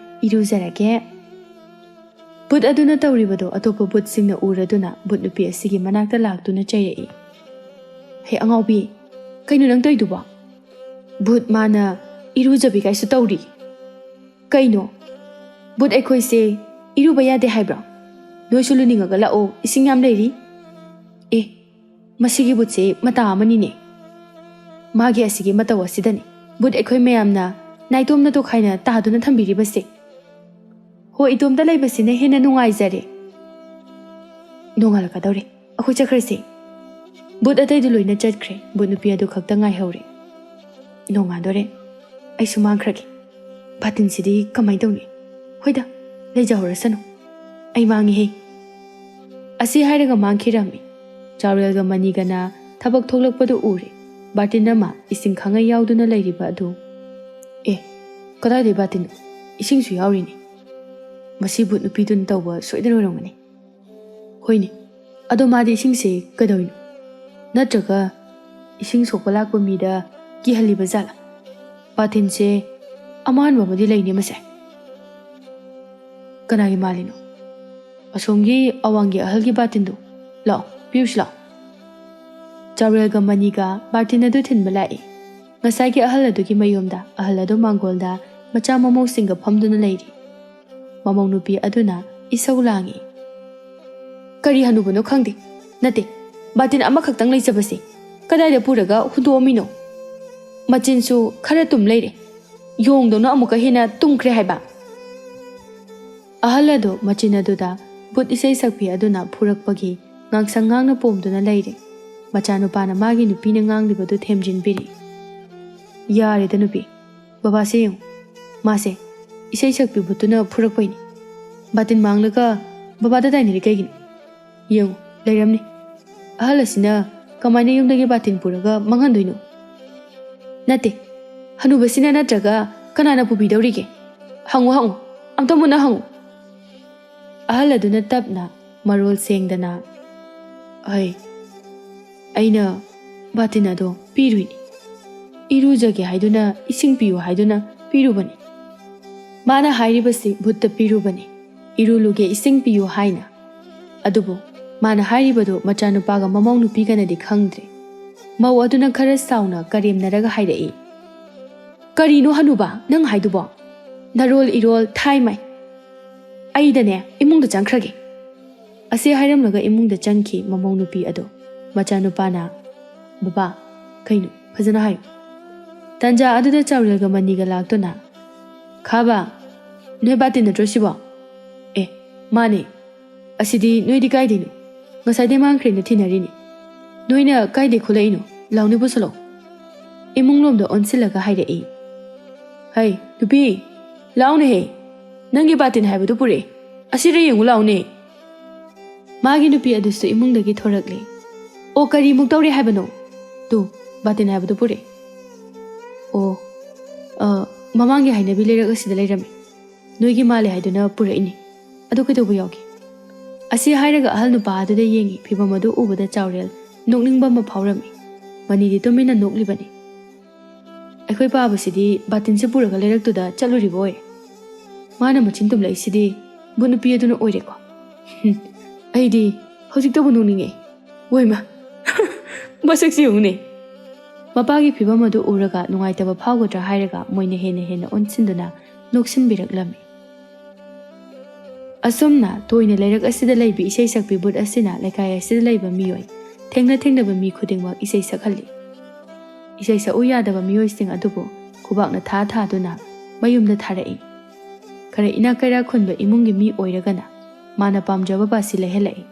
ꯏꯔꯨꯖꯔꯒꯦ꯫ ꯕꯨꯠ ꯑꯗꯨꯅ ꯇꯧꯔꯤꯕꯗꯣ ꯑꯇꯣꯞꯄ ꯕꯨꯠꯁꯤꯡꯅ ꯎꯔꯗꯨꯅ ꯕꯨꯠ ꯅꯨꯄꯤ ꯑꯁꯤꯒꯤ ꯃꯅꯥꯛꯇ ꯂꯥꯛꯇꯨꯅ ꯆꯩꯔꯛꯏ꯫ "ꯍꯦ ꯑꯉꯥꯎꯕꯤ, "ꯀꯩꯅꯣ ꯅꯪ ꯇꯧꯔꯤꯗꯨꯕꯣ? ꯚꯨꯠ ꯃꯥꯅ ꯏꯔꯨꯖꯕꯤ ꯀꯥꯏꯁꯨ ꯇꯧꯔꯤ꯫ ꯀꯩꯅꯣ? ꯚꯨꯠ ꯑꯩꯈꯣꯏꯁꯦ ꯏꯔꯨꯕ ꯌꯥꯗꯦ ꯍꯥꯏꯕ꯭ꯔꯣ? ꯅꯣꯏꯁꯨ ꯂꯨꯅꯤꯡꯉꯒ ꯂꯥꯛꯑꯣ, ꯏꯁꯤꯡ ꯌꯥꯝ ꯂꯩꯔꯤ꯫" ꯑꯦ, ꯃꯁꯤꯒꯤ ꯚꯨꯠꯁꯦ ꯃꯇꯥ ꯑꯃꯅꯤꯅꯦ꯫ ꯃꯥꯒꯤ ꯑꯁꯤꯒꯤ ꯃꯇꯧ ꯑꯁꯤꯗꯅꯤ ꯚꯨꯠ ꯑꯩꯈꯣꯏ ꯃꯌꯥꯝꯅ ꯅꯥꯏꯇꯣꯝꯅ ꯇꯣꯈꯥꯏꯅ ꯇꯥꯗꯨꯅ ꯊꯝꯕꯤꯔꯤꯕꯁꯦ꯫ "ꯍꯣ, ꯏꯇꯣꯝꯇ ꯂꯩꯕꯁꯤꯅ ꯍꯦꯟꯅ ꯅꯨꯡꯉꯥꯏꯖꯔꯦ꯫ ꯅꯣꯡꯉꯥꯜꯂꯛꯀꯗꯧꯔꯦ, ꯑꯩꯈꯣꯏ ꯆꯠꯈ꯭ꯔꯁꯦ꯫" ꯚꯨꯠ ꯑꯇꯩꯗꯨ ꯂꯣꯏꯅ ꯆꯠꯈ꯭ꯔꯦ꯫ ꯚꯨꯠ ꯅꯨꯄꯤ ꯑꯗꯨ ꯈꯛꯇ ꯉꯥꯏꯍꯧꯔꯦ꯫ "ꯅꯣꯡꯉꯥꯟꯗꯣꯔꯦ, ꯑꯩꯁꯨ ꯃꯥꯡꯈ꯭ꯔꯒꯦ꯫ ꯕꯥꯇꯤꯟꯁꯤꯗꯤ ꯀꯃꯥꯏꯅ ꯇꯧꯅꯤ? ꯍꯣꯏꯗ, ꯂꯩꯖꯍꯧꯔꯁꯅꯨ꯫ ꯑꯩ ꯃꯥꯡꯉꯤꯍꯦ꯫" ꯑꯁꯤ ꯍꯥꯏꯔꯒ ꯃꯥꯡꯈꯤꯔꯝꯃꯤ꯫ ꯆꯥꯎꯔꯦꯜꯒ ꯃꯅꯤꯒꯅ ꯊꯕꯛ ꯊꯣꯛꯂꯛꯄꯗꯨ ꯎꯔꯦ꯫ ꯕꯥꯇꯤꯟ ꯑꯃ ꯏꯁꯤꯡ ꯈꯥꯡꯉꯩ ꯌꯥꯎꯗꯨꯅ ꯂꯩꯔꯤꯕ ꯑꯗꯨ꯫ "ꯑꯦ, ꯀꯗꯥꯏꯗꯩ ꯕꯥꯇꯤꯟ? ꯏꯁꯤꯡꯁꯨ ꯌꯥꯎꯔꯤꯅꯦ꯫ ꯃꯁꯤ ꯚꯨꯠ ꯅꯨꯄꯤꯗꯨꯅ ꯇꯧꯕ ꯁꯣꯏꯗꯅ ꯑꯣꯏꯔꯝꯒꯅꯤ꯫" "ꯍꯣꯏꯅꯦ, ꯑꯗꯣ ꯃꯥꯗꯤ ꯏꯁꯤꯡꯁꯦ ꯀꯩꯗꯧꯔꯤꯅꯣ? ꯅꯠꯇ꯭ꯔꯒ ꯏꯁꯤꯡ ꯁꯣꯛꯄ ꯂꯥꯛꯄ ꯃꯤꯗ ꯀꯤꯍꯜꯂꯤꯕ ꯖꯥꯠꯂ? ꯕꯥꯇꯤꯟꯁꯦ ꯑꯃꯥꯟꯕ ꯑꯃꯗꯤ ꯂꯩꯅꯦ ꯃꯁꯦ꯫ ꯀꯅꯥꯒꯤ ꯃꯥꯜꯂꯤꯅꯣ? ꯑꯁꯣꯝꯒꯤ ꯑꯋꯥꯡꯒꯤ ꯑꯍꯜꯒꯤ ꯕꯥꯇꯤꯟꯗꯨ꯫ ꯂꯥꯛꯑꯣ, ꯄꯤꯔꯨꯁꯤ ꯂꯥꯛꯑꯣ꯫" ꯆꯥꯎꯔꯦꯜꯒ ꯃꯅꯤꯒ ꯕꯥꯇꯤꯟ ꯑꯗꯨ ꯊꯤꯟꯕ ꯂꯥꯛꯏ꯫ ꯉꯁꯥꯏꯒꯤ ꯑꯍꯜ ꯑꯗꯨꯒꯤ ꯃꯌꯨꯝꯗ ꯑꯍꯜ ꯑꯗꯨ ꯃꯥꯡꯒꯣꯜꯗ ꯃꯆꯥ ꯃꯃꯧꯁꯤꯡꯒ ꯐꯝꯗꯨꯅ ꯂꯩꯔꯤ꯫ ꯃꯃꯧ ꯅꯨꯄꯤ ꯑꯗꯨꯅ ꯏꯁꯧ ꯂꯥꯡꯏ꯫ "ꯀꯔꯤ ꯍꯅꯨꯕꯅꯣ ꯈꯪꯗꯦ꯫ ꯅꯠꯇꯦ, ꯕꯥꯇꯤꯟ ꯑꯃꯈꯛꯇꯪ ꯂꯩꯖꯕꯁꯦ ꯀꯗꯥꯏꯗ ꯄꯨꯔꯒ ꯍꯨꯟꯗꯣꯛꯑꯝꯃꯤꯅꯣ? ꯃꯆꯤꯟꯁꯨ ꯈꯔ ꯇꯨꯝ ꯂꯩꯔꯦ꯫ ꯌꯣꯡꯗꯧꯅ ꯑꯃꯨꯛꯀ ꯍꯦꯟꯅ ꯇꯨꯝꯈ꯭ꯔꯦ ꯍꯥꯏꯕ꯫" ꯑꯍꯜ ꯑꯗꯨ ꯃꯆꯤꯟ ꯑꯗꯨꯗ ꯚꯨꯠ ꯏꯁꯩ ꯁꯛꯄꯤ ꯑꯗꯨꯅ ꯐꯨꯔꯛꯄꯒꯤ ꯉꯥꯡꯁꯪ ꯉꯥꯡꯅ ꯄꯣꯝꯗꯨꯅ ꯂꯩꯔꯦ꯫ ꯃꯆꯥꯅꯨꯄꯥꯅ ꯃꯥꯒꯤ ꯅꯨꯄꯤꯅ ꯉꯥꯡꯂꯤꯕꯗꯨ ꯊꯦꯝꯖꯤꯟꯕꯤꯔꯤ꯫ "ꯌꯥꯔꯦꯗ ꯅꯨꯄꯤ, ꯕꯕꯥꯁꯦ ꯌꯦꯡꯉꯨ꯫ ꯃꯥꯁꯦ ꯏꯁꯩ ꯁꯛꯄꯤ ꯚꯨꯠꯇꯨꯅ ꯐꯨꯔꯛꯄꯩꯅꯤ꯫ ꯕꯥꯇꯤꯟ ꯃꯥꯡꯂꯒ ꯕꯕꯥꯗ ꯇꯥꯏꯅꯔꯤ ꯀꯩꯒꯤꯅꯣ? ꯌꯦꯡꯉꯨ, ꯂꯩꯔꯝꯅꯤ꯫ ꯑꯍꯜ ꯑꯁꯤꯅ ꯀꯃꯥꯏꯅ ꯌꯨꯝꯗꯒꯤ ꯕꯥꯇꯤꯟ ꯄꯨꯔꯒ ꯃꯥꯡꯍꯟꯗꯣꯏꯅꯣ? ꯅꯠꯇꯦ, ꯍꯅꯨꯕꯁꯤꯅ ꯅꯠꯇ꯭ꯔꯒ ꯀꯅꯥꯅ ꯄꯨꯕꯤꯗꯧꯔꯤꯒꯦ? ꯍꯪꯉꯨ, ꯍꯪꯉꯨ, ꯑꯝꯇ ꯃꯨꯟꯅ ꯍꯪꯉꯨ꯫" ꯑꯍꯜ ꯑꯗꯨꯅ ꯇꯞꯅ ꯃꯔꯣꯜ ꯁꯦꯡꯗꯅ, "ꯍꯩ, ꯑꯩꯅ ꯕꯥꯇꯤꯟ ꯑꯗꯣ ꯄꯤꯔꯨꯏꯅꯤ꯫ ꯏꯔꯨꯖꯒꯦ ꯍꯥꯏꯗꯨꯅ, ꯏꯁꯤꯡ ꯄꯤꯌꯨ ꯍꯥꯏꯗꯨꯅ ꯄꯤꯔꯨꯕꯅꯤ꯫ ꯃꯥꯅ ꯍꯥꯏꯔꯤꯕꯁꯤ ꯚꯨꯠꯇ ꯄꯤꯔꯨꯕꯅꯤ, ꯏꯔꯨꯂꯨꯒꯦ, ꯏꯁꯤꯡ ꯄꯤꯌꯨ ꯍꯥꯏꯅ꯫ ꯑꯗꯨꯕꯨ ꯃꯥꯅ ꯍꯥꯏꯔꯤꯕꯗꯨ ꯃꯆꯥꯅꯨꯄꯥꯒ ꯃꯃꯧ ꯅꯨꯄꯤꯒꯅꯗꯤ ꯈꯪꯗ꯭ꯔꯦ꯫ ꯃꯧ ꯑꯗꯨꯅ ꯈꯔ ꯁꯥꯎꯅ ꯀꯔꯦꯝꯅꯔꯒ ꯍꯥꯏꯔꯛꯏ, "ꯀꯔꯤꯅꯣ ꯍꯅꯨꯕ ꯅꯪ ꯍꯥꯏꯗꯨꯕꯣ? ꯅꯔꯣꯜ ꯏꯔꯣꯜ ꯊꯥꯏꯃꯩ꯫ ꯑꯩꯗꯅꯦ ꯏꯃꯨꯡꯗ ꯆꯪꯈ꯭ꯔꯒꯦ"꯫ ꯑꯁꯤ ꯍꯥꯏꯔꯝꯂꯒ ꯏꯃꯨꯡꯗ ꯆꯪꯈꯤ ꯃꯃꯧ ꯅꯨꯄꯤ ꯑꯗꯨ꯫ ꯃꯆꯥꯅꯨꯄꯥꯅ, "ꯕꯕꯥ, ꯀꯩꯅꯣ? ꯐꯖꯅ ꯍꯥꯏꯌꯨ"꯫ ꯇꯟꯖꯥ ꯑꯗꯨꯗ ꯆꯥꯎꯔꯦꯜꯒ ꯃꯅꯤꯒ ꯂꯥꯛꯇꯨꯅ, "ꯈꯥꯕ, ꯅꯣꯏ ꯕꯥꯇꯤꯟ ꯅꯠꯇ꯭ꯔꯣ ꯁꯤꯕꯣ?" "ꯑꯦ, ꯃꯥꯅꯦ꯫ ꯑꯁꯤꯗꯤ ꯅꯣꯏꯗꯤ ꯀꯥꯏꯗꯩꯅꯣ? ꯉꯁꯥꯏꯗꯩ ꯃꯥꯡꯈ꯭ꯔꯦꯅ ꯊꯤꯅꯔꯤꯅꯤ꯫ ꯅꯣꯏꯅ ꯀꯥꯏꯗꯩ ꯈꯨꯠꯂꯛꯏꯅꯣ? ꯂꯥꯎꯅꯦ, ꯄꯨꯁꯜꯂꯣ"꯫ ꯏꯃꯨꯡꯂꯣꯝꯗ ꯑꯣꯟꯁꯤꯜꯂꯒ ꯍꯥꯏꯔꯛꯏ, "ꯍꯩ, ꯅꯨꯄꯤ, ꯂꯥꯎꯅꯦꯍꯦ꯫ ꯅꯪꯒꯤ ꯕꯥꯇꯤꯟ ꯍꯥꯏꯕꯗꯨ ꯄꯨꯔꯛꯑꯦ꯫ ꯑꯁꯤꯗ ꯌꯦꯡꯉꯨ ꯂꯥꯎꯅꯦ"꯫ ꯃꯥꯒꯤ ꯅꯨꯄꯤ ꯑꯗꯨꯁꯨ ꯏꯃꯨꯡꯗꯒꯤ ꯊꯣꯔꯛꯂꯦ꯫ "ꯑꯣ, ꯀꯔꯤꯃꯨꯛ ꯇꯧꯔꯦ ꯍꯥꯏꯕꯅꯣ? ꯇꯨ, ꯕꯥꯇꯤꯟ ꯍꯥꯏꯕꯗꯨ ꯄꯨꯔꯛꯑꯦ"꯫ "ꯑꯣ, ꯑ, ꯃꯃꯥꯡꯒꯤ ꯍꯩꯅꯕꯤ ꯂꯩꯔꯛ ꯑꯁꯤꯗ ꯂꯩꯔꯝꯃꯤ꯫ ꯅꯣꯏꯒꯤ ꯃꯥꯜꯂꯦ ꯍꯥꯏꯗꯨꯅ ꯄꯨꯔꯛꯏꯅꯤ꯫ ꯑꯗꯨ ꯀꯩꯗꯧꯕ ꯌꯥꯎꯒꯦ?" ꯑꯁꯤ ꯍꯥꯏꯔꯒ ꯑꯍꯜ ꯅꯨꯄꯥ ꯑꯗꯨꯗ ꯌꯦꯡꯉꯤ꯫ ꯐꯤꯕꯝ ꯑꯗꯨ ꯎꯕꯗ ꯆꯥꯎꯔꯦꯜ ꯅꯣꯛꯅꯤꯡꯕ ꯑꯃ ꯐꯥꯎꯔꯝꯃꯤ꯫ ꯃꯅꯤꯗꯤ ꯇꯨꯃꯤꯟꯅ ꯅꯣꯛꯂꯤꯕꯅꯤ꯫ "ꯑꯩꯈꯣꯏ ꯄꯥꯕꯁꯤꯗꯤ ꯕꯥꯇꯤꯟꯁꯦ ꯄꯨꯔꯒ ꯂꯩꯔꯛꯇꯨꯗ ꯆꯠꯂꯨꯔꯤꯕ ꯑꯣꯏꯔꯦ꯫ ꯃꯥꯅ ꯃꯆꯤꯟ ꯇꯨꯝꯂꯛꯏꯁꯤꯗꯤ ꯚꯨꯠ ꯅꯨꯄꯤ ꯑꯗꯨꯅ ꯑꯣꯏꯔꯦꯀꯣ"꯫ "ꯍꯨꯝ, ꯑꯩꯗꯤ ꯍꯧꯖꯤꯛꯇꯕꯨ ꯅꯣꯛꯅꯤꯡꯉꯦ꯫ ꯋꯣꯏꯃ, ꯃꯁꯛꯁꯤ ꯌꯦꯡꯉꯨꯅꯦ"꯫ ꯃꯄꯥꯒꯤ ꯐꯤꯕꯝ ꯑꯗꯨ ꯎꯔꯒ ꯅꯨꯡꯉꯥꯏꯇꯕ ꯐꯥꯎꯒꯗ꯭ꯔꯥ ꯍꯥꯏꯔꯒ ꯃꯣꯏꯅ ꯍꯦꯟꯅ ꯍꯦꯟꯅ ꯑꯣꯟꯁꯤꯟꯗꯨꯅ ꯅꯣꯛꯁꯤꯟꯕꯤꯔꯛꯂꯝꯃꯤ꯫ ꯑꯁꯨꯝꯅ ꯇꯣꯏꯅ ꯂꯩꯔꯛ ꯑꯁꯤꯗ ꯂꯩꯕꯤ ꯏꯁꯩ ꯁꯛꯄꯤ ꯚꯨꯠ ꯑꯁꯤꯅ ꯂꯩꯀꯥꯏ ꯑꯁꯤꯗ ꯂꯩꯕ ꯃꯤꯑꯣꯏ, ꯊꯦꯡꯅ ꯊꯦꯡꯅꯕ ꯃꯤ ꯈꯨꯗꯤꯡꯃꯛ ꯏꯁꯩ ꯁꯛꯍꯜꯂꯤ꯫ ꯏꯁꯩ ꯁꯛꯎ ꯌꯥꯗꯕ ꯃꯤꯑꯣꯏꯁꯤꯡ ꯑꯗꯨꯕꯨ ꯈꯨꯕꯥꯛꯅ ꯊꯥ ꯊꯥꯗꯨꯅ ꯃꯌꯨꯝꯗ ꯊꯥꯔꯛꯏ꯫ ꯈꯔ ꯏꯅꯥꯛ ꯀꯩꯔꯥꯛ ꯈꯨꯟꯕ ꯏꯃꯨꯡꯒꯤ ꯃꯤ ꯑꯣꯏꯔꯒꯅ ꯃꯥꯅ ꯄꯥꯝꯖꯕ ꯄꯥꯁꯤ ꯂꯩꯍꯜꯂꯛꯏ꯫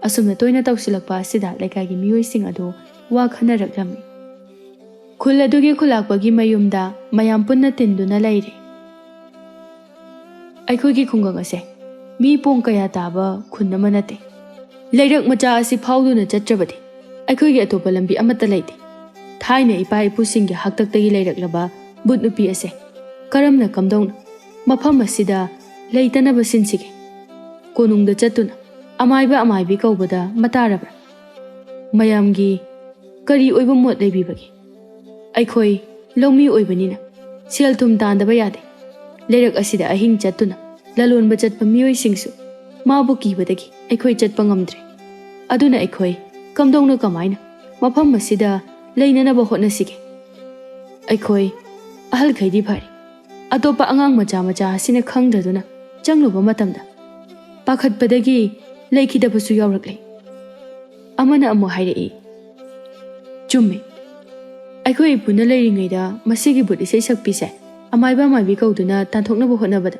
ꯑꯁꯨꯝꯅ ꯇꯣꯏꯅ ꯇꯧꯁꯤꯜꯂꯛꯄ ꯑꯁꯤꯗ ꯂꯩꯀꯥꯏꯒꯤ ꯃꯤꯑꯣꯏꯁꯤꯡ ꯑꯗꯨ ꯋꯥ ꯈꯟꯅꯔꯛꯂꯝꯃꯤ꯫ ꯈꯨꯜ ꯑꯗꯨꯒꯤ ꯈꯨꯂꯥꯛꯄꯒꯤ ꯃꯌꯨꯝꯗ ꯃꯌꯥꯝ ꯄꯨꯟꯅ ꯇꯤꯟꯗꯨꯅ ꯂꯩꯔꯦ꯫ ꯑꯩꯈꯣꯏꯒꯤ ꯈꯨꯡꯒꯪ ꯑꯁꯦ ꯃꯤ ꯄꯣꯡ ꯀꯌꯥ ꯇꯥꯕ ꯈꯨꯟ ꯑꯃ ꯅꯠꯇꯦ꯫ ꯂꯩꯔꯛ ꯃꯆꯥ ꯑꯁꯤ ꯐꯥꯎꯗꯨꯅ ꯆꯠꯇ꯭ꯔꯕꯗꯤ ꯑꯩꯈꯣꯏꯒꯤ ꯑꯇꯣꯞꯄ ꯂꯝꯕꯤ ꯑꯃꯠꯇ ꯂꯩꯇꯦ꯫ ꯊꯥꯏꯅ ꯏꯄꯥ ꯏꯄꯨꯁꯤꯡꯒꯤ ꯍꯥꯛꯇꯛꯇꯒꯤ ꯂꯩꯔꯛꯂꯕ ꯚꯨꯠ ꯅꯨꯄꯤ ꯑꯁꯦ ꯀꯔꯝꯅ ꯀꯝꯗꯧꯅ ꯃꯐꯝ ꯑꯁꯤꯗ ꯂꯩꯇꯅꯕ ꯁꯤꯟꯁꯤꯒꯦ? ꯀꯣꯅꯨꯡꯗ ꯆꯠꯇꯨꯅ ꯑꯃꯥꯏꯕ ꯑꯃꯥꯏꯕꯤ ꯀꯧꯕꯗ ꯃꯇꯥꯔꯕ꯭ꯔꯥ? ꯃꯌꯥꯝꯒꯤ ꯀꯔꯤ ꯑꯣꯏꯕ ꯃꯣꯠ ꯂꯩꯕꯤꯕꯒꯦ? ꯑꯩꯈꯣꯏ ꯂꯧꯃꯤ ꯑꯣꯏꯕꯅꯤꯅ ꯁꯦꯜ ꯊꯨꯝ ꯇꯥꯟꯗꯕ ꯌꯥꯗꯦ꯫ ꯂꯩꯔꯛ ꯑꯁꯤꯗ ꯑꯍꯤꯡ ꯆꯠꯇꯨꯅ ꯂꯂꯣꯟꯕ ꯆꯠꯄ ꯃꯤꯑꯣꯏꯁꯤꯡꯁꯨ ꯃꯥꯕꯨ ꯀꯤꯕꯗꯒꯤ ꯑꯩꯈꯣꯏ ꯆꯠꯄ ꯉꯝꯗ꯭ꯔꯦ꯫ ꯑꯗꯨꯅ ꯑꯩꯈꯣꯏ ꯀꯝꯗꯧꯅ ꯀꯃꯥꯏꯅ ꯃꯐꯝ ꯑꯁꯤꯗ ꯂꯩꯅꯅꯕ ꯍꯣꯠꯅꯁꯤꯒꯦ꯫ ꯑꯩꯈꯣꯏ ꯑꯍꯜꯈꯩꯗꯤ ꯐꯔꯦ, ꯑꯇꯣꯞꯄ ꯑꯉꯥꯡ ꯃꯆꯥ ꯃꯆꯥ ꯑꯁꯤꯅ ꯈꯪꯗꯗꯨꯅ ꯆꯪꯂꯨꯕ ꯃꯇꯝꯗ ꯄꯥꯈꯠꯄꯗꯒꯤ ꯂꯩꯈꯤꯗꯕꯁꯨ ꯌꯥꯎꯔꯛꯂꯦ꯫ ꯑꯃꯅ ꯑꯃꯨꯛ ꯍꯥꯏꯔꯛꯏ, "ꯆꯨꯝꯃꯤ, ꯑꯩꯈꯣꯏ ꯏꯄꯨꯅ ꯂꯩꯔꯤꯉꯩꯗ ꯃꯁꯤꯒꯤ ꯕꯨꯠ ꯏꯁꯩ ꯁꯛꯄꯤꯁꯦ ꯑꯃꯥꯏꯕ ꯑꯃꯥꯏꯕꯤ ꯀꯧꯗꯨꯅ ꯇꯥꯟꯊꯣꯛꯅꯕ ꯍꯣꯠꯅꯕꯗ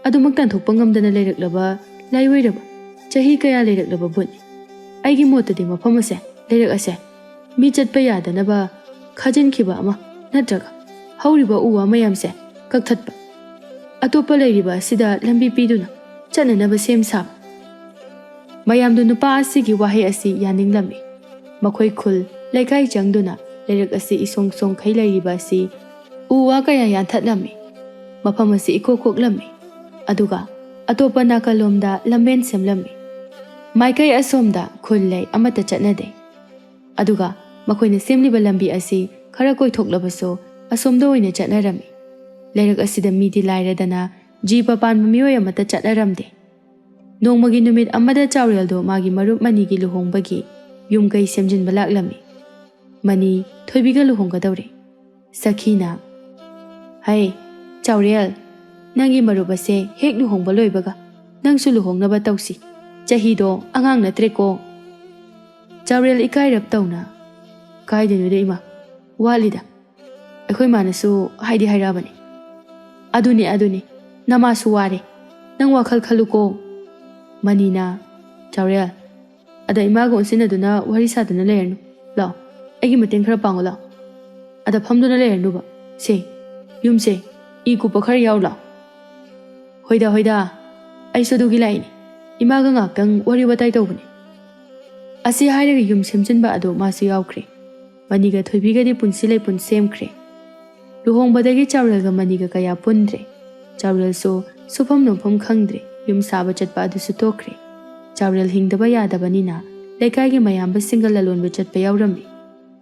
ꯑꯗꯨꯃꯛ ꯇꯥꯟꯊꯣꯛꯄ ꯉꯝꯗꯅ ꯂꯩꯔꯛꯂꯕ ꯂꯥꯏꯑꯣꯏꯔꯕ ꯆꯍꯤ ꯀꯌꯥ ꯂꯩꯔꯛꯂꯕ ꯕꯨꯠꯅꯤ꯫ ꯑꯩꯒꯤ ꯃꯣꯠꯇꯗꯤ ꯃꯐꯝ ꯑꯁꯦ, ꯂꯩꯔꯛ ꯑꯁꯦ ꯃꯤ ꯆꯠꯄ ꯌꯥꯗꯅꯕ ꯈꯥꯖꯤꯟꯈꯤꯕ ꯑꯃ ꯅꯠꯇ꯭ꯔꯒ ꯍꯧꯔꯤꯕ ꯎ ꯋꯥ ꯃꯌꯥꯝꯁꯦ ꯀꯛꯊꯠꯄ, ꯑꯇꯣꯞꯄ ꯂꯩꯔꯤꯕ ꯑꯁꯤꯗ ꯂꯝꯕꯤ ꯄꯤꯗꯨꯅ ꯆꯠꯅꯅꯕ ꯁꯦꯝ ꯁꯥꯕ"꯫ ꯃꯌꯥꯝꯗꯨ ꯅꯨꯄꯥ ꯑꯁꯤꯒꯤ ꯋꯥꯍꯩ ꯑꯁꯤ ꯌꯥꯅꯤꯡꯂꯝꯃꯤ꯫ ꯃꯈꯣꯏ ꯈꯨꯜ ꯂꯩꯀꯥꯏ ꯆꯪꯗꯨꯅ ꯂꯩꯔꯛ ꯑꯁꯤ ꯏꯁꯣꯡ ꯁꯣꯡꯈꯩ ꯂꯩꯔꯤꯕ ꯑꯁꯤ ꯎ ꯋꯥ ꯀꯌꯥ ꯌꯥꯟꯊꯠꯂꯝꯃꯤ꯫ ꯃꯐꯝ ꯑꯁꯤ ꯏꯀꯣꯛ ꯀꯣꯛꯂꯝꯃꯤ꯫ ꯑꯗꯨꯒ ꯑꯇꯣꯞꯄ ꯅꯥꯀꯜꯂꯣꯝꯗ ꯂꯝꯕꯦꯟ ꯁꯦꯝꯂꯝꯃꯤ꯫ ꯃꯥꯏꯀꯩ ꯑꯁꯣꯝꯗ ꯈꯨꯜ ꯂꯩ, ꯑꯃꯠꯇ ꯆꯠꯅꯗꯦ꯫ ꯑꯗꯨꯒ ꯃꯈꯣꯏꯅ ꯁꯦꯝꯂꯤꯕ ꯂꯝꯕꯤ ꯑꯁꯤ ꯈꯔ ꯀꯣꯏꯊꯣꯛꯂꯕꯁꯨ ꯑꯁꯣꯝꯗ ꯑꯣꯏꯅ ꯆꯠꯅꯔꯝꯃꯤ꯫ ꯂꯩꯔꯛ ꯑꯁꯤꯗ ꯃꯤꯗꯤ ꯂꯥꯏꯔꯗꯅ ꯖꯤꯕ ꯄꯥꯟꯕ ꯃꯤꯑꯣꯏ ꯑꯃꯠꯇ ꯆꯠꯅꯔꯝꯗꯦ꯫ ꯅꯣꯡꯃꯒꯤ ꯅꯨꯃꯤꯠ ꯑꯃꯗ ꯆꯥꯎꯔꯦꯜꯗꯣ ꯃꯥꯒꯤ ꯃꯔꯨꯞ ꯃꯅꯤꯒꯤ ꯂꯨꯍꯣꯡꯕꯒꯤ ꯌꯨꯝ ꯀꯩ ꯁꯦꯝꯖꯤꯟꯕ ꯂꯥꯛꯂꯝꯃꯤ꯫ ꯃꯅꯤ ꯊꯣꯏꯕꯤꯒ ꯂꯨꯍꯣꯡꯒꯗꯧꯔꯦ꯫ ꯁꯈꯤꯅ, "ꯍꯩ, ꯆꯥꯎꯔꯦꯜ, ꯅꯪꯒꯤ ꯃꯔꯨꯞ ꯑꯁꯦ ꯍꯦꯛ ꯂꯨꯍꯣꯡꯕ ꯂꯣꯏꯕꯒ ꯅꯪꯁꯨ ꯂꯨꯍꯣꯡꯅꯕ ꯇꯧꯁꯤ꯫ ꯆꯍꯤꯗꯣ ꯑꯉꯥꯡ ꯅꯠꯇ꯭ꯔꯦꯀꯣ?" ꯆꯥꯎꯔꯦꯜ ꯏꯀꯥꯏꯔꯞ ꯇꯧꯅ, "ꯀꯥꯏꯗꯩꯅꯣꯗ ꯏꯃꯥ, ꯋꯥꯠꯂꯤꯗ꯫ ꯑꯩꯈꯣꯏ ꯃꯥꯅꯁꯨ ꯍꯥꯏꯗꯤ ꯍꯥꯏꯔꯛꯑꯕꯅꯤ꯫" "ꯑꯗꯨꯅꯤ, ꯑꯗꯨꯅꯤ, ꯅꯃꯥꯁꯨ ꯋꯥꯔꯦ꯫ ꯅꯪ ꯋꯥꯈꯜ ꯈꯜꯂꯨꯀꯣ꯫" ꯃꯅꯤꯅ, "ꯆꯥꯎꯔꯦꯜ, ꯑꯗ ꯏꯃꯥꯒ ꯑꯣꯟꯁꯤꯟꯅꯗꯨꯅ ꯋꯥꯔꯤ ꯁꯥꯗꯨꯅ ꯂꯩꯔꯅꯨ꯫ ꯂꯥꯛꯑꯣ, ꯑꯩꯒꯤ ꯃꯇꯦꯡ ꯈꯔ ꯄꯥꯡꯉꯨ ꯂꯥꯛꯑꯣ꯫ ꯑꯗ ꯐꯝꯗꯨꯅ ꯂꯩꯔꯅꯨꯕ꯫ ꯁꯦ, ꯌꯨꯝꯁꯦ, ꯏ ꯀꯨꯞꯄ ꯈꯔ ꯌꯥꯎ ꯂꯥꯛꯑꯣ꯫" "ꯍꯣꯏꯗ, ꯍꯣꯏꯗ, ꯑꯩꯁꯨ ꯑꯗꯨꯒꯤ ꯂꯥꯛꯏꯅꯤ꯫ ꯏꯃꯥꯒ ꯉꯥꯛꯇꯪ ꯋꯥꯔꯤ ꯋꯥꯇꯥꯏ ꯇꯧꯕꯅꯤ꯫" ꯑꯁꯤ ꯍꯥꯏꯔꯒ ꯌꯨꯝ ꯁꯦꯝꯖꯤꯟꯕ ꯑꯗꯨ ꯃꯥꯁꯨ ꯌꯥꯎꯈ꯭ꯔꯦ꯫ ꯃꯅꯤꯒ ꯊꯣꯏꯕꯤꯒꯗꯤ ꯄꯨꯟꯁꯤ ꯂꯩꯄꯨꯟ ꯁꯦꯝꯈ꯭ꯔꯦ꯫ ꯂꯨꯍꯣꯡꯕꯗꯒꯤ ꯆꯥꯎꯔꯦꯜꯒ ꯃꯅꯤꯒ ꯀꯌꯥ ꯄꯨꯟꯗ꯭ꯔꯦ꯫ ꯆꯥꯎꯔꯦꯜꯁꯨ ꯁꯨꯐꯝ ꯅꯣꯝꯐꯝ ꯈꯪꯗ꯭ꯔꯦ꯫ ꯌꯨꯝ ꯁꯥꯕ ꯆꯠꯄ ꯑꯗꯨꯁꯨ ꯇꯣꯛꯈ꯭ꯔꯦ꯫ ꯆꯥꯎꯔꯦꯜ ꯍꯤꯡꯗꯕ ꯌꯥꯗꯕꯅꯤꯅ ꯂꯩꯀꯥꯏꯒꯤ ꯃꯌꯥꯝꯕꯁꯤꯡꯒ ꯂꯂꯣꯟꯕ ꯆꯠꯄ ꯌꯥꯎꯔꯝꯃꯤ꯫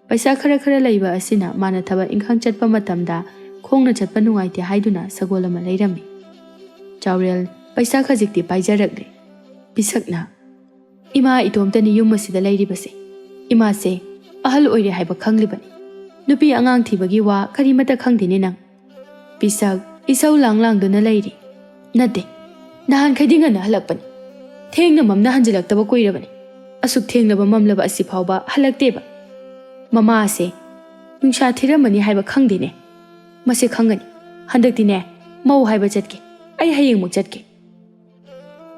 ꯄꯩꯁꯥ ꯈꯔ ꯈꯔ ꯂꯩꯕ ꯑꯁꯤꯅ ꯃꯥꯅ ꯊꯕꯛ ꯏꯪꯈꯥꯡ ꯆꯠꯄ ꯃꯇꯝꯗ ꯈꯣꯡꯅ ꯆꯠꯄ ꯅꯨꯡꯉꯥꯏꯇꯦ ꯍꯥꯏꯗꯨꯅ ꯁꯒꯣꯜ ꯑꯃ ꯂꯩꯔꯝꯃꯤ꯫ ꯆꯥꯎꯔꯦꯜ ꯄꯩꯁꯥ ꯈꯖꯤꯛꯇꯤ ꯄꯥꯏꯖꯔꯛꯂꯦ꯫ ꯄꯤꯁꯛꯅ, "ꯏꯃꯥ ꯏꯇꯣꯝꯇꯅꯤ ꯌꯨꯝ ꯑꯁꯤꯗ ꯂꯩꯔꯤꯕꯁꯦ꯫ ꯏꯃꯥꯁꯦ ꯑꯍꯜ ꯑꯣꯏꯔꯦ ꯍꯥꯏꯕ ꯈꯪꯂꯤꯕꯅꯤ꯫ ꯅꯨꯄꯤ ꯑꯉꯥꯡ ꯊꯤꯕꯒꯤ ꯋꯥ ꯀꯔꯤꯃꯠꯇ ꯈꯪꯗꯦꯅꯦ ꯅꯪ꯫ ꯄꯤꯁꯛ ꯏꯁꯧ ꯂꯥꯡ ꯂꯥꯡꯗꯨꯅ ꯂꯩꯔꯤ꯫ ꯅꯠꯇꯦ, ꯅꯍꯥꯟꯈꯩꯗꯤ ꯉꯟꯅ ꯍꯜꯂꯛꯄꯅꯤ꯫ ꯊꯦꯡꯅ ꯃꯝꯅ ꯍꯟꯖꯤꯜꯂꯛꯇꯕ ꯀꯨꯏꯔꯕꯅꯤ꯫ ꯑꯁꯨꯛ ꯊꯦꯡꯂꯕ ꯃꯝꯂꯕ ꯑꯁꯤ ꯐꯥꯎꯕ ꯍꯜꯂꯛꯇꯦꯕ꯫ ꯃꯃꯥꯁꯦ ꯅꯨꯡꯁꯥ ꯊꯤꯔꯝꯃꯅꯤ ꯍꯥꯏꯕ ꯈꯪꯗꯦꯅꯦ꯫ ꯃꯁꯦ ꯈꯪꯒꯅꯤ꯫ ꯍꯟꯗꯛꯇꯤꯅꯦ, ꯃꯧ ꯍꯥꯏꯕ ꯆꯠꯀꯦ꯫ ꯑꯩ ꯍꯌꯦꯡꯃꯨꯛ ꯆꯠꯀꯦ꯫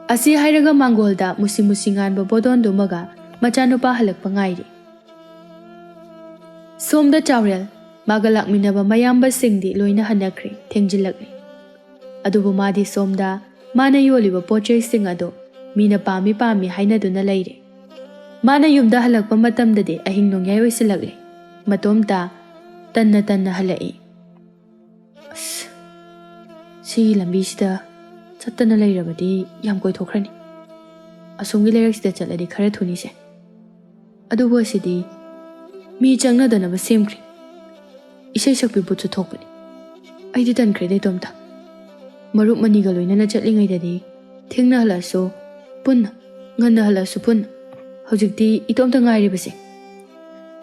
ꯑꯁꯤ ꯍꯥꯏꯔꯒ ꯃꯥꯡꯒꯣꯜꯗ ꯃꯨꯁꯤ ꯃꯨꯁꯤ ꯉꯥꯟꯕ ꯕꯣꯗꯣꯟꯗꯨꯃꯒ ꯃꯆꯥꯅꯨꯄꯥ ꯍꯜꯂꯛꯄ ꯉꯥꯏꯔꯤ꯫ ꯁꯣꯝꯗ ꯆꯥꯎꯔꯦꯜ, ꯃꯥꯒ ꯂꯥꯛꯃꯤꯟꯅꯕ ꯃꯌꯥꯝꯕꯁꯤꯡꯗꯤ ꯂꯣꯏꯅ ꯍꯟꯅꯈ꯭ꯔꯦ, ꯊꯦꯡꯖꯤꯜꯂꯛꯂꯦ꯫ ꯑꯗꯨꯕꯨ ꯃꯥꯗꯤ ꯁꯣꯝꯗ ꯃꯥꯅ ꯌꯣꯜꯂꯤꯕ ꯄꯣꯠ ꯆꯩꯁꯤꯡ ꯑꯗꯨ ꯃꯤꯅ ꯄꯥꯝꯃꯤ ꯄꯥꯝꯃꯤ ꯍꯥꯏꯅꯗꯨꯅ ꯂꯩꯔꯦ꯫ ꯃꯥꯅ ꯌꯨꯝꯗ ꯍꯜꯂꯛꯄ ꯃꯇꯝꯗꯗꯤ ꯑꯍꯤꯡ ꯅꯣꯡꯌꯥꯏ ꯑꯣꯏꯁꯤꯜꯂꯛꯂꯦ꯫ ꯃꯇꯣꯝꯇ ꯇꯟꯅ ꯇꯟꯅ ꯍꯜꯂꯛꯏ꯫ ꯑꯁ, ꯁꯤꯒꯤ ꯂꯝꯕꯤꯁꯤꯗ ꯆꯠꯇꯅ ꯂꯩꯔꯕꯗꯤ ꯌꯥꯝ ꯀꯣꯏꯊꯣꯛꯈ꯭ꯔꯅꯤ꯫ ꯑꯁꯣꯝꯒꯤ ꯂꯩꯔꯛꯁꯤꯗ ꯆꯠꯂꯗꯤ ꯈꯔ ꯊꯨꯅꯤꯁꯦ꯫ ꯑꯗꯨꯕꯨ ꯑꯁꯤꯗꯤ ꯃꯤ ꯆꯪꯅꯗꯅꯕ ꯁꯦꯝꯈ꯭ꯔꯦ꯫ ꯏꯁꯩ ꯁꯛꯄꯤ ꯕꯨꯠꯁꯨ ꯊꯣꯛꯄꯅꯤ꯫ ꯑꯩꯗꯤ ꯇꯟꯈ꯭ꯔꯦꯗ ꯏꯇꯣꯝꯇ꯫ ꯃꯔꯨꯞ ꯃꯅꯤꯒ ꯂꯣꯏꯅꯅ ꯆꯠꯂꯤꯉꯩꯗꯗꯤ ꯊꯦꯡꯅ ꯍꯜꯂꯛꯑꯁꯨ ꯄꯨꯟꯅ, ꯉꯟꯅ ꯍꯜꯂꯛꯑꯁꯨ ꯄꯨꯟꯅ꯫ ꯍꯧꯖꯤꯛꯇꯤ ꯏꯇꯣꯝꯇ ꯉꯥꯏꯔꯤꯕꯁꯦ꯫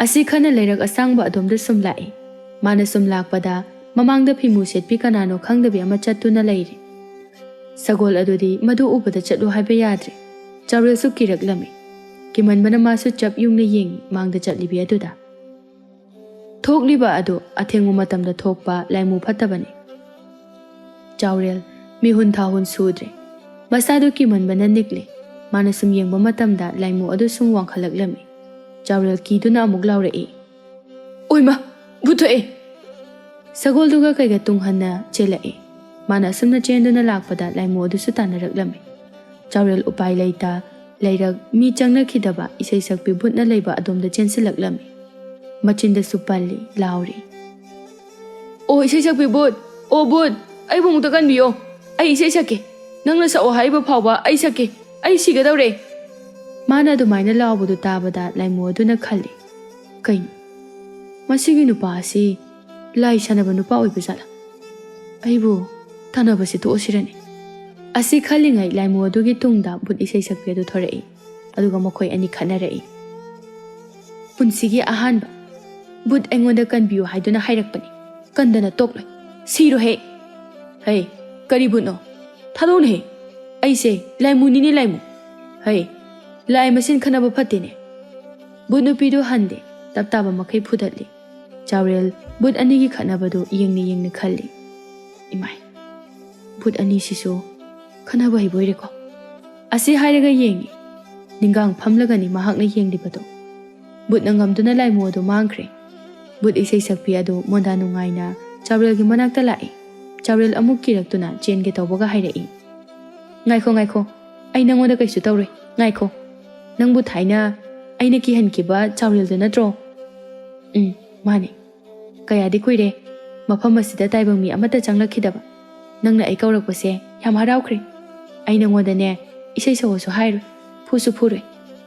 ꯑꯁꯤ ꯈꯟꯅ ꯂꯩꯔꯛ ꯑꯁꯥꯡꯕ ꯑꯗꯣꯝꯗ ꯁꯨꯝ ꯂꯥꯛꯏ꯫ ꯃꯥꯅ ꯁꯨꯝ ꯂꯥꯛꯄꯗ ꯃꯃꯥꯡꯗ ꯐꯤꯃꯨ ꯁꯦꯠꯄꯤ ꯀꯅꯥꯅꯣ ꯈꯪꯗꯕꯤ ꯑꯃ ꯆꯠꯇꯨꯅ ꯂꯩꯔꯦ꯫ ꯁꯒꯣꯜ ꯑꯗꯨꯗꯤ ꯃꯗꯨ ꯎꯕꯗ ꯆꯠꯂꯨ ꯍꯥꯏꯕ ꯌꯥꯗ꯭ꯔꯦ꯫ ꯆꯥꯎꯔꯦꯜꯁꯨ ꯀꯤꯔꯛꯂꯝꯃꯤ꯫ ꯀꯤꯃꯟꯕꯅ ꯃꯥꯁꯨ ꯆꯞ ꯌꯨꯡꯅ ꯌꯦꯡꯉꯤ ꯃꯥꯡꯗ ꯆꯠꯂꯤꯕꯤ ꯑꯗꯨꯗ꯫ ꯊꯣꯛꯂꯤꯕ ꯑꯗꯨ ꯑꯊꯦꯡꯕ ꯃꯇꯝꯗ ꯊꯣꯛꯄ ꯂꯥꯏꯃꯨ ꯐꯠꯇꯕꯅꯤ꯫ ꯆꯥꯎꯔꯦꯜ ꯃꯤꯍꯨꯟ ꯊꯥꯍꯨꯟ ꯁꯨꯗ꯭ꯔꯦ꯫ ꯃꯁꯥꯗꯨ ꯀꯤꯃꯟꯕꯅ ꯅꯤꯛꯂꯦ꯫ ꯃꯥꯅ ꯁꯨꯝ ꯌꯦꯡꯕ ꯃꯇꯝꯗ ꯂꯥꯏꯃꯨ ꯑꯗꯨ ꯁꯨꯝ ꯋꯥꯡꯈꯠꯂꯛꯂꯝꯃꯤ꯫ ꯆꯥꯎꯔꯦꯜ ꯀꯤꯗꯨꯅ ꯑꯃꯨꯛ ꯂꯥꯎꯔꯛꯏ, "ꯑꯣꯏꯃ! ꯚꯨꯠ ꯊꯣꯛꯑꯦ!" ꯁꯒꯣꯜꯗꯨꯒ ꯀꯩꯒ ꯇꯨꯡꯍꯟꯅ ꯆꯦꯜꯂꯛꯏ꯫ ꯃꯥꯅ ꯑꯁꯨꯝꯅ ꯆꯦꯟꯗꯨꯅ ꯂꯥꯛꯄꯗ ꯂꯥꯏꯃꯨ ꯑꯗꯨꯁꯨ ꯇꯥꯟꯅꯔꯛꯂꯝꯃꯤ꯫ ꯆꯥꯎꯔꯦꯜ ꯎꯄꯥꯏ ꯂꯩꯇ ꯂꯩꯔꯛ ꯃꯤ ꯆꯪꯅꯈꯤꯗꯕ ꯏꯁꯩ ꯁꯛꯄꯤ ꯚꯨꯠꯅ ꯂꯩꯕ ꯑꯗꯣꯝꯗ ꯆꯦꯟꯁꯤꯜꯂꯛꯂꯝꯃꯤ꯫ ꯃꯆꯤꯟꯗꯁꯨ ꯄꯜꯂꯤ, ꯂꯥꯎꯔꯤ, "ꯑꯣ ꯏꯁꯩ ꯁꯛꯄꯤ ꯚꯨꯠ! ꯑꯣ ꯚꯨꯠ! ꯑꯩꯕꯨ ꯑꯃꯨꯛꯇ ꯀꯟꯕꯤꯌꯣ! ꯑꯩ ꯏꯁꯩ ꯁꯛꯀꯦ! ꯅꯪꯅ ꯁꯛꯑꯣ ꯍꯥꯏꯔꯤꯕ ꯐꯥꯎꯕ ꯑꯩ ꯁꯛꯀꯦ! ꯑꯩ ꯁꯤꯒꯗꯧꯔꯦ!" ꯃꯥꯅ ꯑꯗꯨꯃꯥꯏꯅ ꯂꯥꯎꯕꯗꯨ ꯇꯥꯕꯗ ꯂꯥꯏꯃꯨ ꯑꯗꯨꯅ ꯈꯜꯂꯤ, "ꯀꯩꯅꯣ? ꯃꯁꯤꯒꯤ ꯅꯨꯄꯥ ꯑꯁꯤ ꯂꯥꯏ ꯁꯥꯟꯅꯕ ꯅꯨꯄꯥ ꯑꯣꯏꯕ ꯖꯥꯠꯂꯥ? ꯑꯩꯕꯨ ꯇꯥꯟꯅꯕꯁꯤ ꯇꯣꯛꯑꯁꯤꯔꯅꯦ?" ꯑꯁꯤ ꯈꯜꯂꯤꯉꯩ ꯂꯥꯏꯃꯨ ꯑꯗꯨꯒꯤ ꯇꯨꯡꯗ ꯚꯨꯠ ꯏꯁꯩ ꯁꯛꯄꯤ ꯑꯗꯨ ꯊꯣꯔꯛꯏ꯫ ꯑꯗꯨꯒ ꯃꯈꯣꯏ ꯑꯅꯤ ꯈꯠꯅꯔꯛꯏ꯫ ꯄꯨꯟꯁꯤꯒꯤ ꯑꯍꯥꯟꯕ ꯚꯨꯠ ꯑꯩꯉꯣꯟꯗ ꯀꯟꯕꯤꯌꯨ ꯍꯥꯏꯗꯨꯅ ꯍꯥꯏꯔꯛꯄꯅꯤ꯫ ꯀꯟꯗꯅ ꯇꯣꯛꯂꯣꯏ꯫ ꯁꯤꯔꯣꯍꯦ꯫ ꯍꯩ, ꯀꯔꯤ ꯚꯨꯠꯅꯣ? ꯊꯥꯗꯣꯛꯅꯍꯦ꯫ ꯑꯩꯁꯦ ꯂꯥꯏꯃꯨꯅꯤꯅꯦ, ꯂꯥꯏꯃꯨ꯫ ꯍꯩ, ꯂꯥꯏ ꯃꯁꯦꯟ ꯈꯠꯅꯕ ꯐꯠꯇꯦꯅꯦ꯫ ꯚꯨꯠ ꯅꯨꯄꯤꯗꯨ ꯍꯟꯗꯦ꯫ ꯇꯞ ꯇꯥꯕ ꯃꯈꯩ ꯐꯨꯗꯠꯂꯤ꯫ ꯆꯥꯎꯔꯦꯜ ꯚꯨꯠ ꯑꯅꯤꯒꯤ ꯈꯠꯅꯕꯗꯨ ꯌꯦꯡꯅ ꯌꯦꯡꯅ ꯈꯜꯂꯤ꯫ ꯏꯃꯥꯏ, ꯚꯨꯠ ꯑꯅꯤꯁꯤꯁꯨ ꯈꯠꯅꯕ ꯍꯩꯕ ꯑꯣꯏꯔꯦꯀꯣ꯫ ꯑꯁꯤ ꯍꯥꯏꯔꯒ ꯌꯦꯡꯉꯤ꯫ ꯅꯤꯡꯒꯥꯡ ꯐꯝꯂꯒꯅꯤ ꯃꯍꯥꯛꯅ ꯌꯦꯡꯂꯤꯕꯗꯣ꯫ ꯚꯨꯠꯅ ꯉꯝꯗꯨꯅ ꯂꯥꯏꯃꯨ ꯑꯗꯨ ꯃꯥꯡꯈ꯭ꯔꯦ꯫ ꯚꯨꯠ ꯏꯁꯩ ꯁꯛꯄꯤ ꯑꯗꯨ ꯃꯣꯟꯗꯥ ꯅꯨꯡꯉꯥꯏꯅ ꯆꯥꯎꯔꯦꯜꯒꯤ ꯃꯅꯥꯛꯇ ꯂꯥꯛꯏ꯫ ꯆꯥꯎꯔꯦꯜ ꯑꯃꯨꯛ ꯀꯤꯔꯛꯇꯨꯅ ꯆꯦꯟꯒꯦ ꯇꯧꯕꯒ ꯍꯥꯏꯔꯛꯏ, "ꯉꯥꯏꯈꯣ, ꯉꯥꯏꯈꯣ, ꯑꯩ ꯅꯪꯉꯣꯟꯗ ꯀꯩꯁꯨ ꯇꯧꯔꯣꯏ, ꯉꯥꯏꯈꯣ꯫ ꯅꯪꯕꯨ ꯊꯥꯏꯅ ꯑꯩꯅ ꯀꯤꯍꯟꯈꯤꯕ ꯆꯥꯎꯔꯦꯜꯗꯨ ꯅꯠꯇ꯭ꯔꯣ?" "ꯎꯝ, ꯃꯥꯅꯦ꯫ ꯀꯌꯥꯗꯤ ꯀꯨꯏꯔꯦ꯫ ꯃꯐꯝ ꯑꯁꯤꯗ ꯇꯥꯏꯕꯪ ꯃꯤ ꯑꯃꯠꯇ ꯆꯪꯂꯛꯈꯤꯗꯕ꯫ ꯅꯪꯅ ꯑꯩ ꯀꯧꯔꯛꯄꯁꯦ ꯌꯥꯝ ꯍꯔꯥꯎꯈ꯭ꯔꯦ꯫ ꯑꯩ ꯅꯪꯉꯣꯟꯗꯅꯦ ꯏꯁꯩ ꯁꯛꯑꯣꯁꯨ ꯍꯥꯏꯔꯣꯏ, ꯐꯨꯁꯨ ꯐꯨꯔꯣꯏ꯫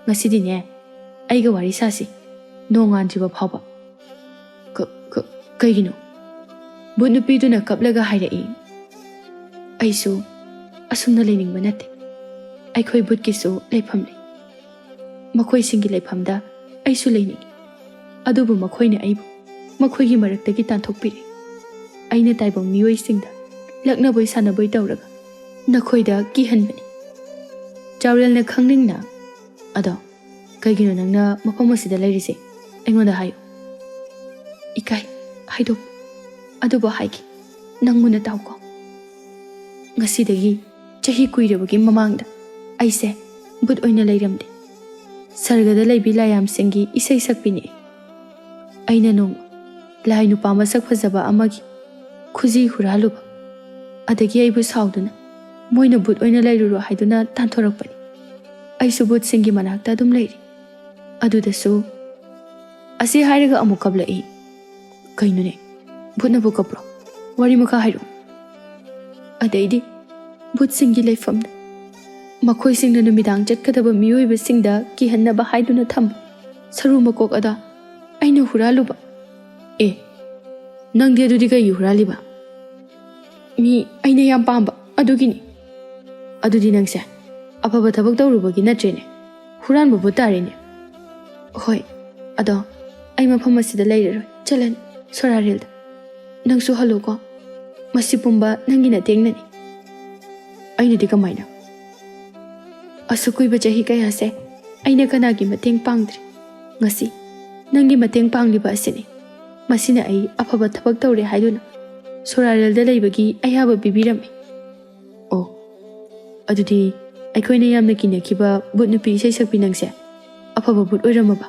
ꯉꯁꯤꯗꯤꯅꯦ ꯑꯩꯒ ꯋꯥꯔꯤ ꯁꯥꯁꯤ, ꯅꯣꯡꯉꯥꯟꯗ꯭ꯔꯤꯕ ꯐꯥꯎꯕ꯫" "ꯀ-, ꯀ-, ꯀꯩꯒꯤꯅꯣ?" ꯚꯨꯠ ꯅꯨꯄꯤꯗꯨꯅ ꯀꯞꯂꯒ ꯍꯥꯏꯔꯛꯏ꯫ "ꯑꯩꯁꯨ ꯑꯁꯨꯝꯅ ꯂꯩꯅꯤꯡꯕ ꯅꯠꯇꯦ꯫ ꯑꯩꯈꯣꯏ ꯚꯨꯠꯀꯤꯁꯨ ꯂꯩꯐꯝ ꯂꯩ꯫ ꯃꯈꯣꯏꯁꯤꯡꯒꯤ ꯂꯩꯐꯝꯗ ꯑꯩꯁꯨ ꯂꯩꯅꯤꯡꯏ꯫ ꯑꯗꯨꯕꯨ ꯃꯈꯣꯏꯅ ꯑꯩꯕꯨ ꯃꯈꯣꯏꯒꯤ ꯃꯔꯛꯇꯒꯤ ꯇꯥꯟꯊꯣꯛꯄꯤꯔꯦ꯫ ꯑꯩꯅ ꯇꯥꯏꯕꯪ ꯃꯤꯑꯣꯏꯁꯤꯡꯗ ꯂꯛꯅꯕꯣꯏ ꯁꯥꯟꯅꯕꯣꯏ ꯇꯧꯔꯒ ꯅꯈꯣꯏꯗ ꯀꯤꯍꯟꯕꯅꯤ꯫" ꯆꯥꯎꯔꯦꯜꯅ ꯈꯪꯅꯤꯡꯅ, "ꯑꯗꯣ ꯀꯩꯒꯤꯅꯣ ꯅꯪꯅ ꯃꯐꯝ ꯑꯁꯤꯗ ꯂꯩꯔꯤꯁꯦ? ꯑꯩꯉꯣꯟꯗ ꯍꯥꯏꯌꯨ꯫" "ꯏꯀꯥꯏ ꯍꯥꯏꯗꯣꯛ, ꯑꯗꯨꯕꯨ ꯍꯥꯏꯒꯦ, ꯅꯪ ꯃꯨꯟꯅ ꯇꯥꯎꯀꯣ꯫ ꯉꯁꯤꯗꯒꯤ ꯆꯍꯤ ꯀꯨꯏꯔꯕꯒꯤ ꯃꯃꯥꯡꯗ ꯑꯩꯁꯦ ꯚꯨꯠ ꯑꯣꯏꯅ ꯂꯩꯔꯝꯗꯦ꯫ ꯁꯔꯒꯗ ꯂꯩꯕꯤ ꯂꯥꯏꯌꯥꯝꯁꯤꯡꯒꯤ ꯏꯁꯩ ꯁꯛꯄꯤꯅꯤ꯫ ꯑꯩꯅ ꯅꯣꯡꯃ ꯂꯥꯏ ꯅꯨꯄꯥ ꯃꯁꯛ ꯐꯖꯕ ꯑꯃꯒꯤ ꯈꯨꯖꯤ ꯍꯨꯔꯥꯜꯂꯨꯕ꯫ ꯑꯗꯒꯤ ꯑꯩꯕꯨ ꯁꯥꯎꯗꯨꯅ ꯃꯣꯏꯅ ꯚꯨꯠ ꯑꯣꯏꯅ ꯂꯩꯔꯨꯔꯣ ꯍꯥꯏꯗꯨꯅ ꯇꯥꯟꯊꯣꯔꯛꯄꯅꯤ꯫ ꯑꯩꯁꯨ ꯚꯨꯠꯁꯤꯡꯒꯤ ꯃꯅꯥꯛꯇ ꯑꯗꯨꯝ ꯂꯩꯔꯤ꯫ ꯑꯗꯨꯗꯁꯨ" ꯑꯁꯤ ꯍꯥꯏꯔꯒ ꯑꯃꯨꯛ ꯀꯞꯂꯛꯏ꯫ "ꯀꯩꯅꯣꯅꯦ? ꯚꯨꯠꯅꯕꯨ ꯀꯞꯄ꯭ꯔꯣ? ꯋꯥꯔꯤ ꯃꯈꯥ ꯍꯥꯏꯔꯛꯎ꯫" "ꯑꯗꯩꯗꯤ ꯚꯨꯠꯁꯤꯡꯒꯤ ꯂꯩꯐꯝꯗ ꯃꯈꯣꯏꯁꯤꯡꯅ ꯅꯨꯃꯤꯗꯥꯡ ꯆꯠꯀꯗꯕ ꯃꯤꯑꯣꯏꯕꯁꯤꯡꯗ ꯀꯤꯍꯟꯅꯕ ꯍꯥꯏꯗꯨꯅ ꯊꯝꯕ ꯁꯔꯨ ꯃꯀꯣꯛ ꯑꯗꯣ ꯑꯩꯅ ꯍꯨꯔꯥꯜꯂꯨꯕ꯫" "ꯑꯦ, ꯅꯪꯗꯤ ꯑꯗꯨꯗꯤ ꯀꯩꯒꯤ ꯍꯨꯔꯥꯜꯂꯤꯕ?" "ꯃꯤ ꯑꯩꯅ ꯌꯥꯝ ꯄꯥꯝꯕ ꯑꯗꯨꯒꯤꯅꯤ꯫" "ꯑꯗꯨꯗꯤ ꯅꯪꯁꯦ ꯑꯐꯕ ꯊꯕꯛ ꯇꯧꯔꯨꯕꯒꯤ ꯅꯠꯇ꯭ꯔꯦꯅꯦ, ꯍꯨꯔꯥꯟꯕ ꯚꯨꯠ ꯇꯥꯔꯦꯅꯦ꯫" "ꯍꯣꯏ, "ꯑꯗꯣ ꯑꯩ ꯃꯐꯝ ꯑꯁꯤꯗ ꯂꯩꯔꯔꯣꯏ, ꯆꯠꯂꯅꯤ ꯁꯣꯔꯥꯔꯦꯜꯗ꯫ ꯅꯪꯁꯨ ꯍꯜꯂꯨꯀꯣ, ꯃꯁꯤ ꯄꯨꯝꯕ ꯅꯪꯒꯤ ꯅꯇꯦꯡꯅꯅꯤ꯫" "ꯑꯩꯅꯗꯤ ꯀꯃꯥꯏꯅ?" "ꯑꯁꯨꯛ ꯀꯨꯏꯕ ꯆꯍꯤ ꯀꯌꯥꯁꯦ ꯑꯩꯅ ꯀꯅꯥꯒꯤ ꯃꯇꯦꯡ ꯄꯥꯡꯗ꯭ꯔꯤ꯫ ꯉꯁꯤ ꯅꯪꯒꯤ ꯃꯇꯦꯡ ꯄꯥꯡꯂꯤꯕ ꯑꯁꯤꯅꯤ꯫ ꯃꯁꯤꯅ ꯑꯩ ꯑꯐꯕ ꯊꯕꯛ ꯇꯧꯔꯦ ꯍꯥꯏꯗꯨꯅ ꯁꯣꯔꯥꯔꯦꯜꯗ ꯂꯩꯕꯒꯤ ꯑꯌꯥꯕ ꯄꯤꯕꯤꯔꯝꯃꯤ꯫" "ꯑꯣ, ꯑꯗꯨꯗꯤ ꯑꯩꯈꯣꯏꯅ ꯌꯥꯝꯅ ꯀꯤꯅꯈꯤꯕ ꯕꯨꯠ ꯅꯨꯄꯤ ꯏꯁꯩ ꯁꯛꯄꯤ ꯅꯪꯁꯦ ꯑꯐꯕ ꯕꯨꯠ ꯑꯣꯏꯔꯝꯃꯕ?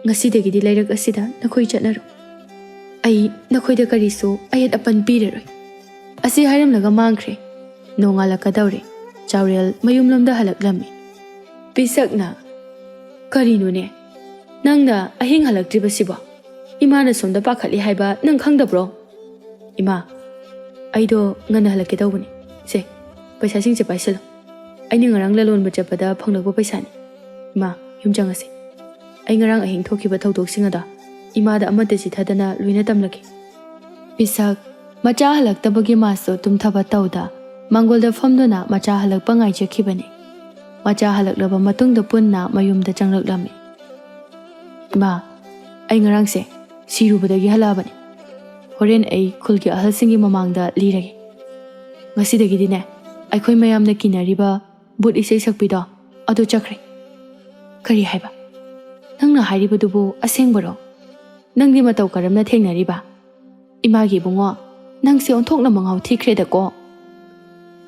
ꯉꯁꯤꯗꯒꯤꯗꯤ ꯂꯩꯔꯛ ꯑꯁꯤꯗ ꯅꯈꯣꯏ ꯆꯠꯅꯔꯣ꯫ ꯑꯩ ꯅꯈꯣꯏꯗ ꯀꯔꯤꯁꯨ ꯑꯌꯦꯠ ꯑꯄꯟ ꯄꯤꯔꯔꯣꯏ꯫" ꯑꯁꯤ ꯍꯥꯏꯔꯝꯂꯒ ꯃꯥꯡꯈ꯭ꯔꯦ꯫ ꯅꯣꯡꯉꯥꯜꯂꯛꯀꯗꯧꯔꯦ꯫ ꯆꯥꯎꯔꯦꯜ ꯃꯌꯨꯝꯂꯣꯝꯗ ꯍꯜꯂꯛꯂꯝꯃꯤ꯫ ꯄꯤꯁꯛꯅ, "ꯀꯔꯤꯅꯣꯅꯦ? ꯅꯪꯅ ꯑꯍꯤꯡ ꯍꯜꯂꯛꯇ꯭ꯔꯤꯕꯁꯤꯕꯣ? ꯏꯃꯥꯅ ꯁꯣꯝꯗ ꯄꯥꯈꯠꯂꯤ ꯍꯥꯏꯕ ꯅꯪ ꯈꯪꯗꯕ꯭ꯔꯣ?" "ꯏꯃꯥ, ꯑꯩꯗꯣ ꯉꯟꯅ ꯍꯜꯂꯛꯀꯦ ꯇꯧꯕꯅꯤ꯫ ꯁꯦ, ꯄꯩꯁꯥꯁꯤꯡꯁꯦ ꯄꯥꯏꯁꯤꯜꯂꯣ꯫ ꯑꯩꯅ ꯉꯔꯥꯡ ꯂꯂꯣꯟꯕ ꯆꯠꯄꯗ ꯐꯪꯂꯛꯄ ꯄꯩꯁꯥꯅꯤ꯫ ꯏꯃꯥ, ꯌꯨꯝ ꯆꯪꯉꯁꯤ꯫ ꯑꯩ ꯉꯔꯥꯡ ꯑꯍꯤꯡ ꯊꯣꯛꯈꯤꯕ ꯊꯧꯗꯣꯛꯁꯤꯡ ꯑꯗꯣ ꯏꯃꯥꯗ ꯑꯃꯠꯇ ꯆꯤꯊꯗꯅ ꯂꯣꯏꯅ ꯇꯝꯂꯛꯀꯦ꯫" ꯄꯤꯁꯛ ꯃꯆꯥ ꯍꯜꯂꯛꯇꯕꯒꯤ ꯃꯥꯁꯨ ꯇꯨꯝꯊꯕ ꯇꯧꯗ ꯃꯥꯡꯒꯣꯜꯗ ꯐꯝꯗꯨꯅ ꯃꯆꯥ ꯍꯜꯂꯛꯄ ꯉꯥꯏꯖꯈꯤꯕꯅꯤ꯫ ꯃꯆꯥ ꯍꯜꯂꯛꯂꯕ ꯃꯇꯨꯡꯗ ꯄꯨꯟꯅ ꯃꯌꯨꯝꯗ ꯆꯪꯂꯛꯂꯝꯃꯤ꯫ "ꯏꯃꯥ, ꯑꯩ ꯉꯔꯥꯡꯁꯦ ꯁꯤꯔꯨꯕꯗꯒꯤ ꯍꯜꯂꯛꯑꯕꯅꯤ꯫ ꯍꯣꯔꯦꯟ ꯑꯩ ꯈꯨꯜꯒꯤ ꯑꯍꯜꯁꯤꯡꯒꯤ ꯃꯃꯥꯡꯗ ꯂꯤꯔꯒꯦ꯫ ꯉꯁꯤꯗꯒꯤꯗꯤꯅꯦ, ꯑꯩꯈꯣꯏ ꯃꯌꯥꯝꯅ ꯀꯤꯅꯔꯤꯕ ꯕꯨꯠ ꯏꯁꯩ ꯁꯛꯄꯤꯗꯣ ꯑꯗꯨ ꯆꯠꯈ꯭ꯔꯦ꯫" "ꯀꯔꯤ ꯍꯥꯏꯕ? ꯅꯪꯅ ꯍꯥꯏꯔꯤꯕꯗꯨꯕꯨ ꯑꯁꯦꯡꯕꯔꯣ? ꯅꯪꯗꯤ ꯃꯇꯧ ꯀꯔꯝꯅ ꯊꯦꯡꯅꯔꯤꯕ? ꯏꯃꯥꯒꯤ ꯏꯕꯨꯡꯉꯣ, ꯅꯪꯁꯦ ꯑꯣꯟꯊꯣꯛꯅ ꯃꯉꯥꯎ ꯊꯤꯈ꯭ꯔꯦꯗꯀꯣ꯫"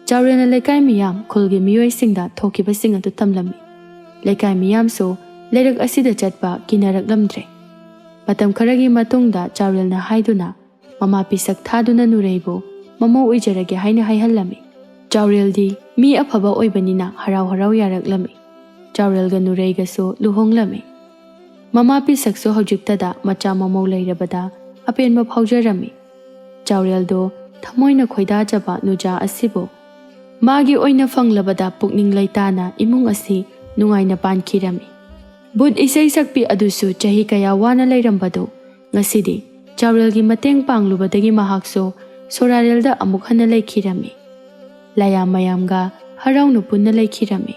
ꯆꯥꯎꯔꯦꯜꯅ ꯂꯩꯀꯥꯏ ꯃꯤꯌꯥꯝ, ꯈꯨꯜꯒꯤ ꯃꯤꯑꯣꯏꯁꯤꯡꯗ ꯊꯣꯛꯈꯤꯕꯁꯤꯡ ꯑꯗꯨ ꯇꯝꯂꯝꯃꯤ꯫ ꯂꯩꯀꯥꯏ ꯃꯤꯌꯥꯝꯁꯨ ꯂꯩꯔꯛ ꯑꯁꯤꯗ ꯆꯠꯄ ꯀꯤꯅꯔꯛꯂꯝꯗ꯭ꯔꯦ꯫ ꯃꯇꯝ ꯈꯔꯒꯤ ꯃꯇꯨꯡꯗ ꯆꯥꯎꯔꯦꯜꯅ ꯍꯥꯏꯗꯨꯅ ꯃꯃꯥ ꯄꯤꯁꯛ ꯊꯥꯗꯨꯅ ꯅꯨꯔꯩꯕꯨ ꯃꯃꯧ ꯑꯣꯏꯖꯔꯒꯦ ꯍꯥꯏꯅ ꯍꯥꯏꯍꯜꯂꯝꯃꯤ꯫ ꯆꯥꯎꯔꯦꯜꯗꯤ ꯃꯤ ꯑꯐꯕ ꯑꯣꯏꯕꯅꯤꯅ ꯍꯔꯥꯎ ꯍꯔꯥꯎ ꯌꯥꯔꯛꯂꯝꯃꯤ꯫ ꯆꯥꯎꯔꯦꯜꯒ ꯅꯨꯔꯩꯒꯁꯨ ꯂꯨꯍꯣꯡꯂꯝꯃꯤ꯫ ꯃꯃꯥ ꯄꯤꯁꯛꯁꯨ ꯍꯧꯖꯤꯛꯇꯗ ꯃꯆꯥ ꯃꯃꯧ ꯂꯩꯔꯕꯗ ꯑꯄꯦꯟꯕ ꯐꯥꯎꯖꯔꯝꯃꯤ꯫ ꯆꯥꯎꯔꯦꯜꯗꯣ ꯊꯃꯣꯏꯅ ꯈꯣꯏꯗꯥꯖꯕ ꯅꯨꯖꯥ ꯑꯁꯤꯕꯨ ꯃꯥꯒꯤ ꯑꯣꯏꯅ ꯐꯪꯂꯕꯗ ꯄꯨꯛꯅꯤꯡ ꯂꯩꯇꯥꯅ ꯏꯃꯨꯡ ꯑꯁꯤ ꯅꯨꯡꯉꯥꯏꯅ ꯄꯥꯟꯈꯤꯔꯝꯃꯤ꯫ ꯕꯨꯠ ꯏꯁꯩ ꯁꯛꯄꯤ ꯑꯗꯨꯁꯨ ꯆꯍꯤ ꯀꯌꯥ ꯋꯥꯅ ꯂꯩꯔꯝꯕꯗꯨ ꯉꯁꯤꯗꯤ ꯆꯥꯎꯔꯦꯜꯒꯤ ꯃꯇꯦꯡ ꯄꯥꯡꯂꯨꯕꯗꯒꯤ ꯃꯍꯥꯛꯁꯨ ꯁꯣꯔꯥꯔꯦꯜꯗ ꯑꯃꯨꯛ ꯍꯟꯅ ꯂꯩꯈꯤꯔꯝꯃꯤ꯫ ꯂꯥꯌꯥꯝ ꯃꯌꯥꯝꯒ ꯍꯔꯥꯎꯅ ꯄꯨꯟꯅ ꯂꯩꯈꯤꯔꯝꯃꯤ꯫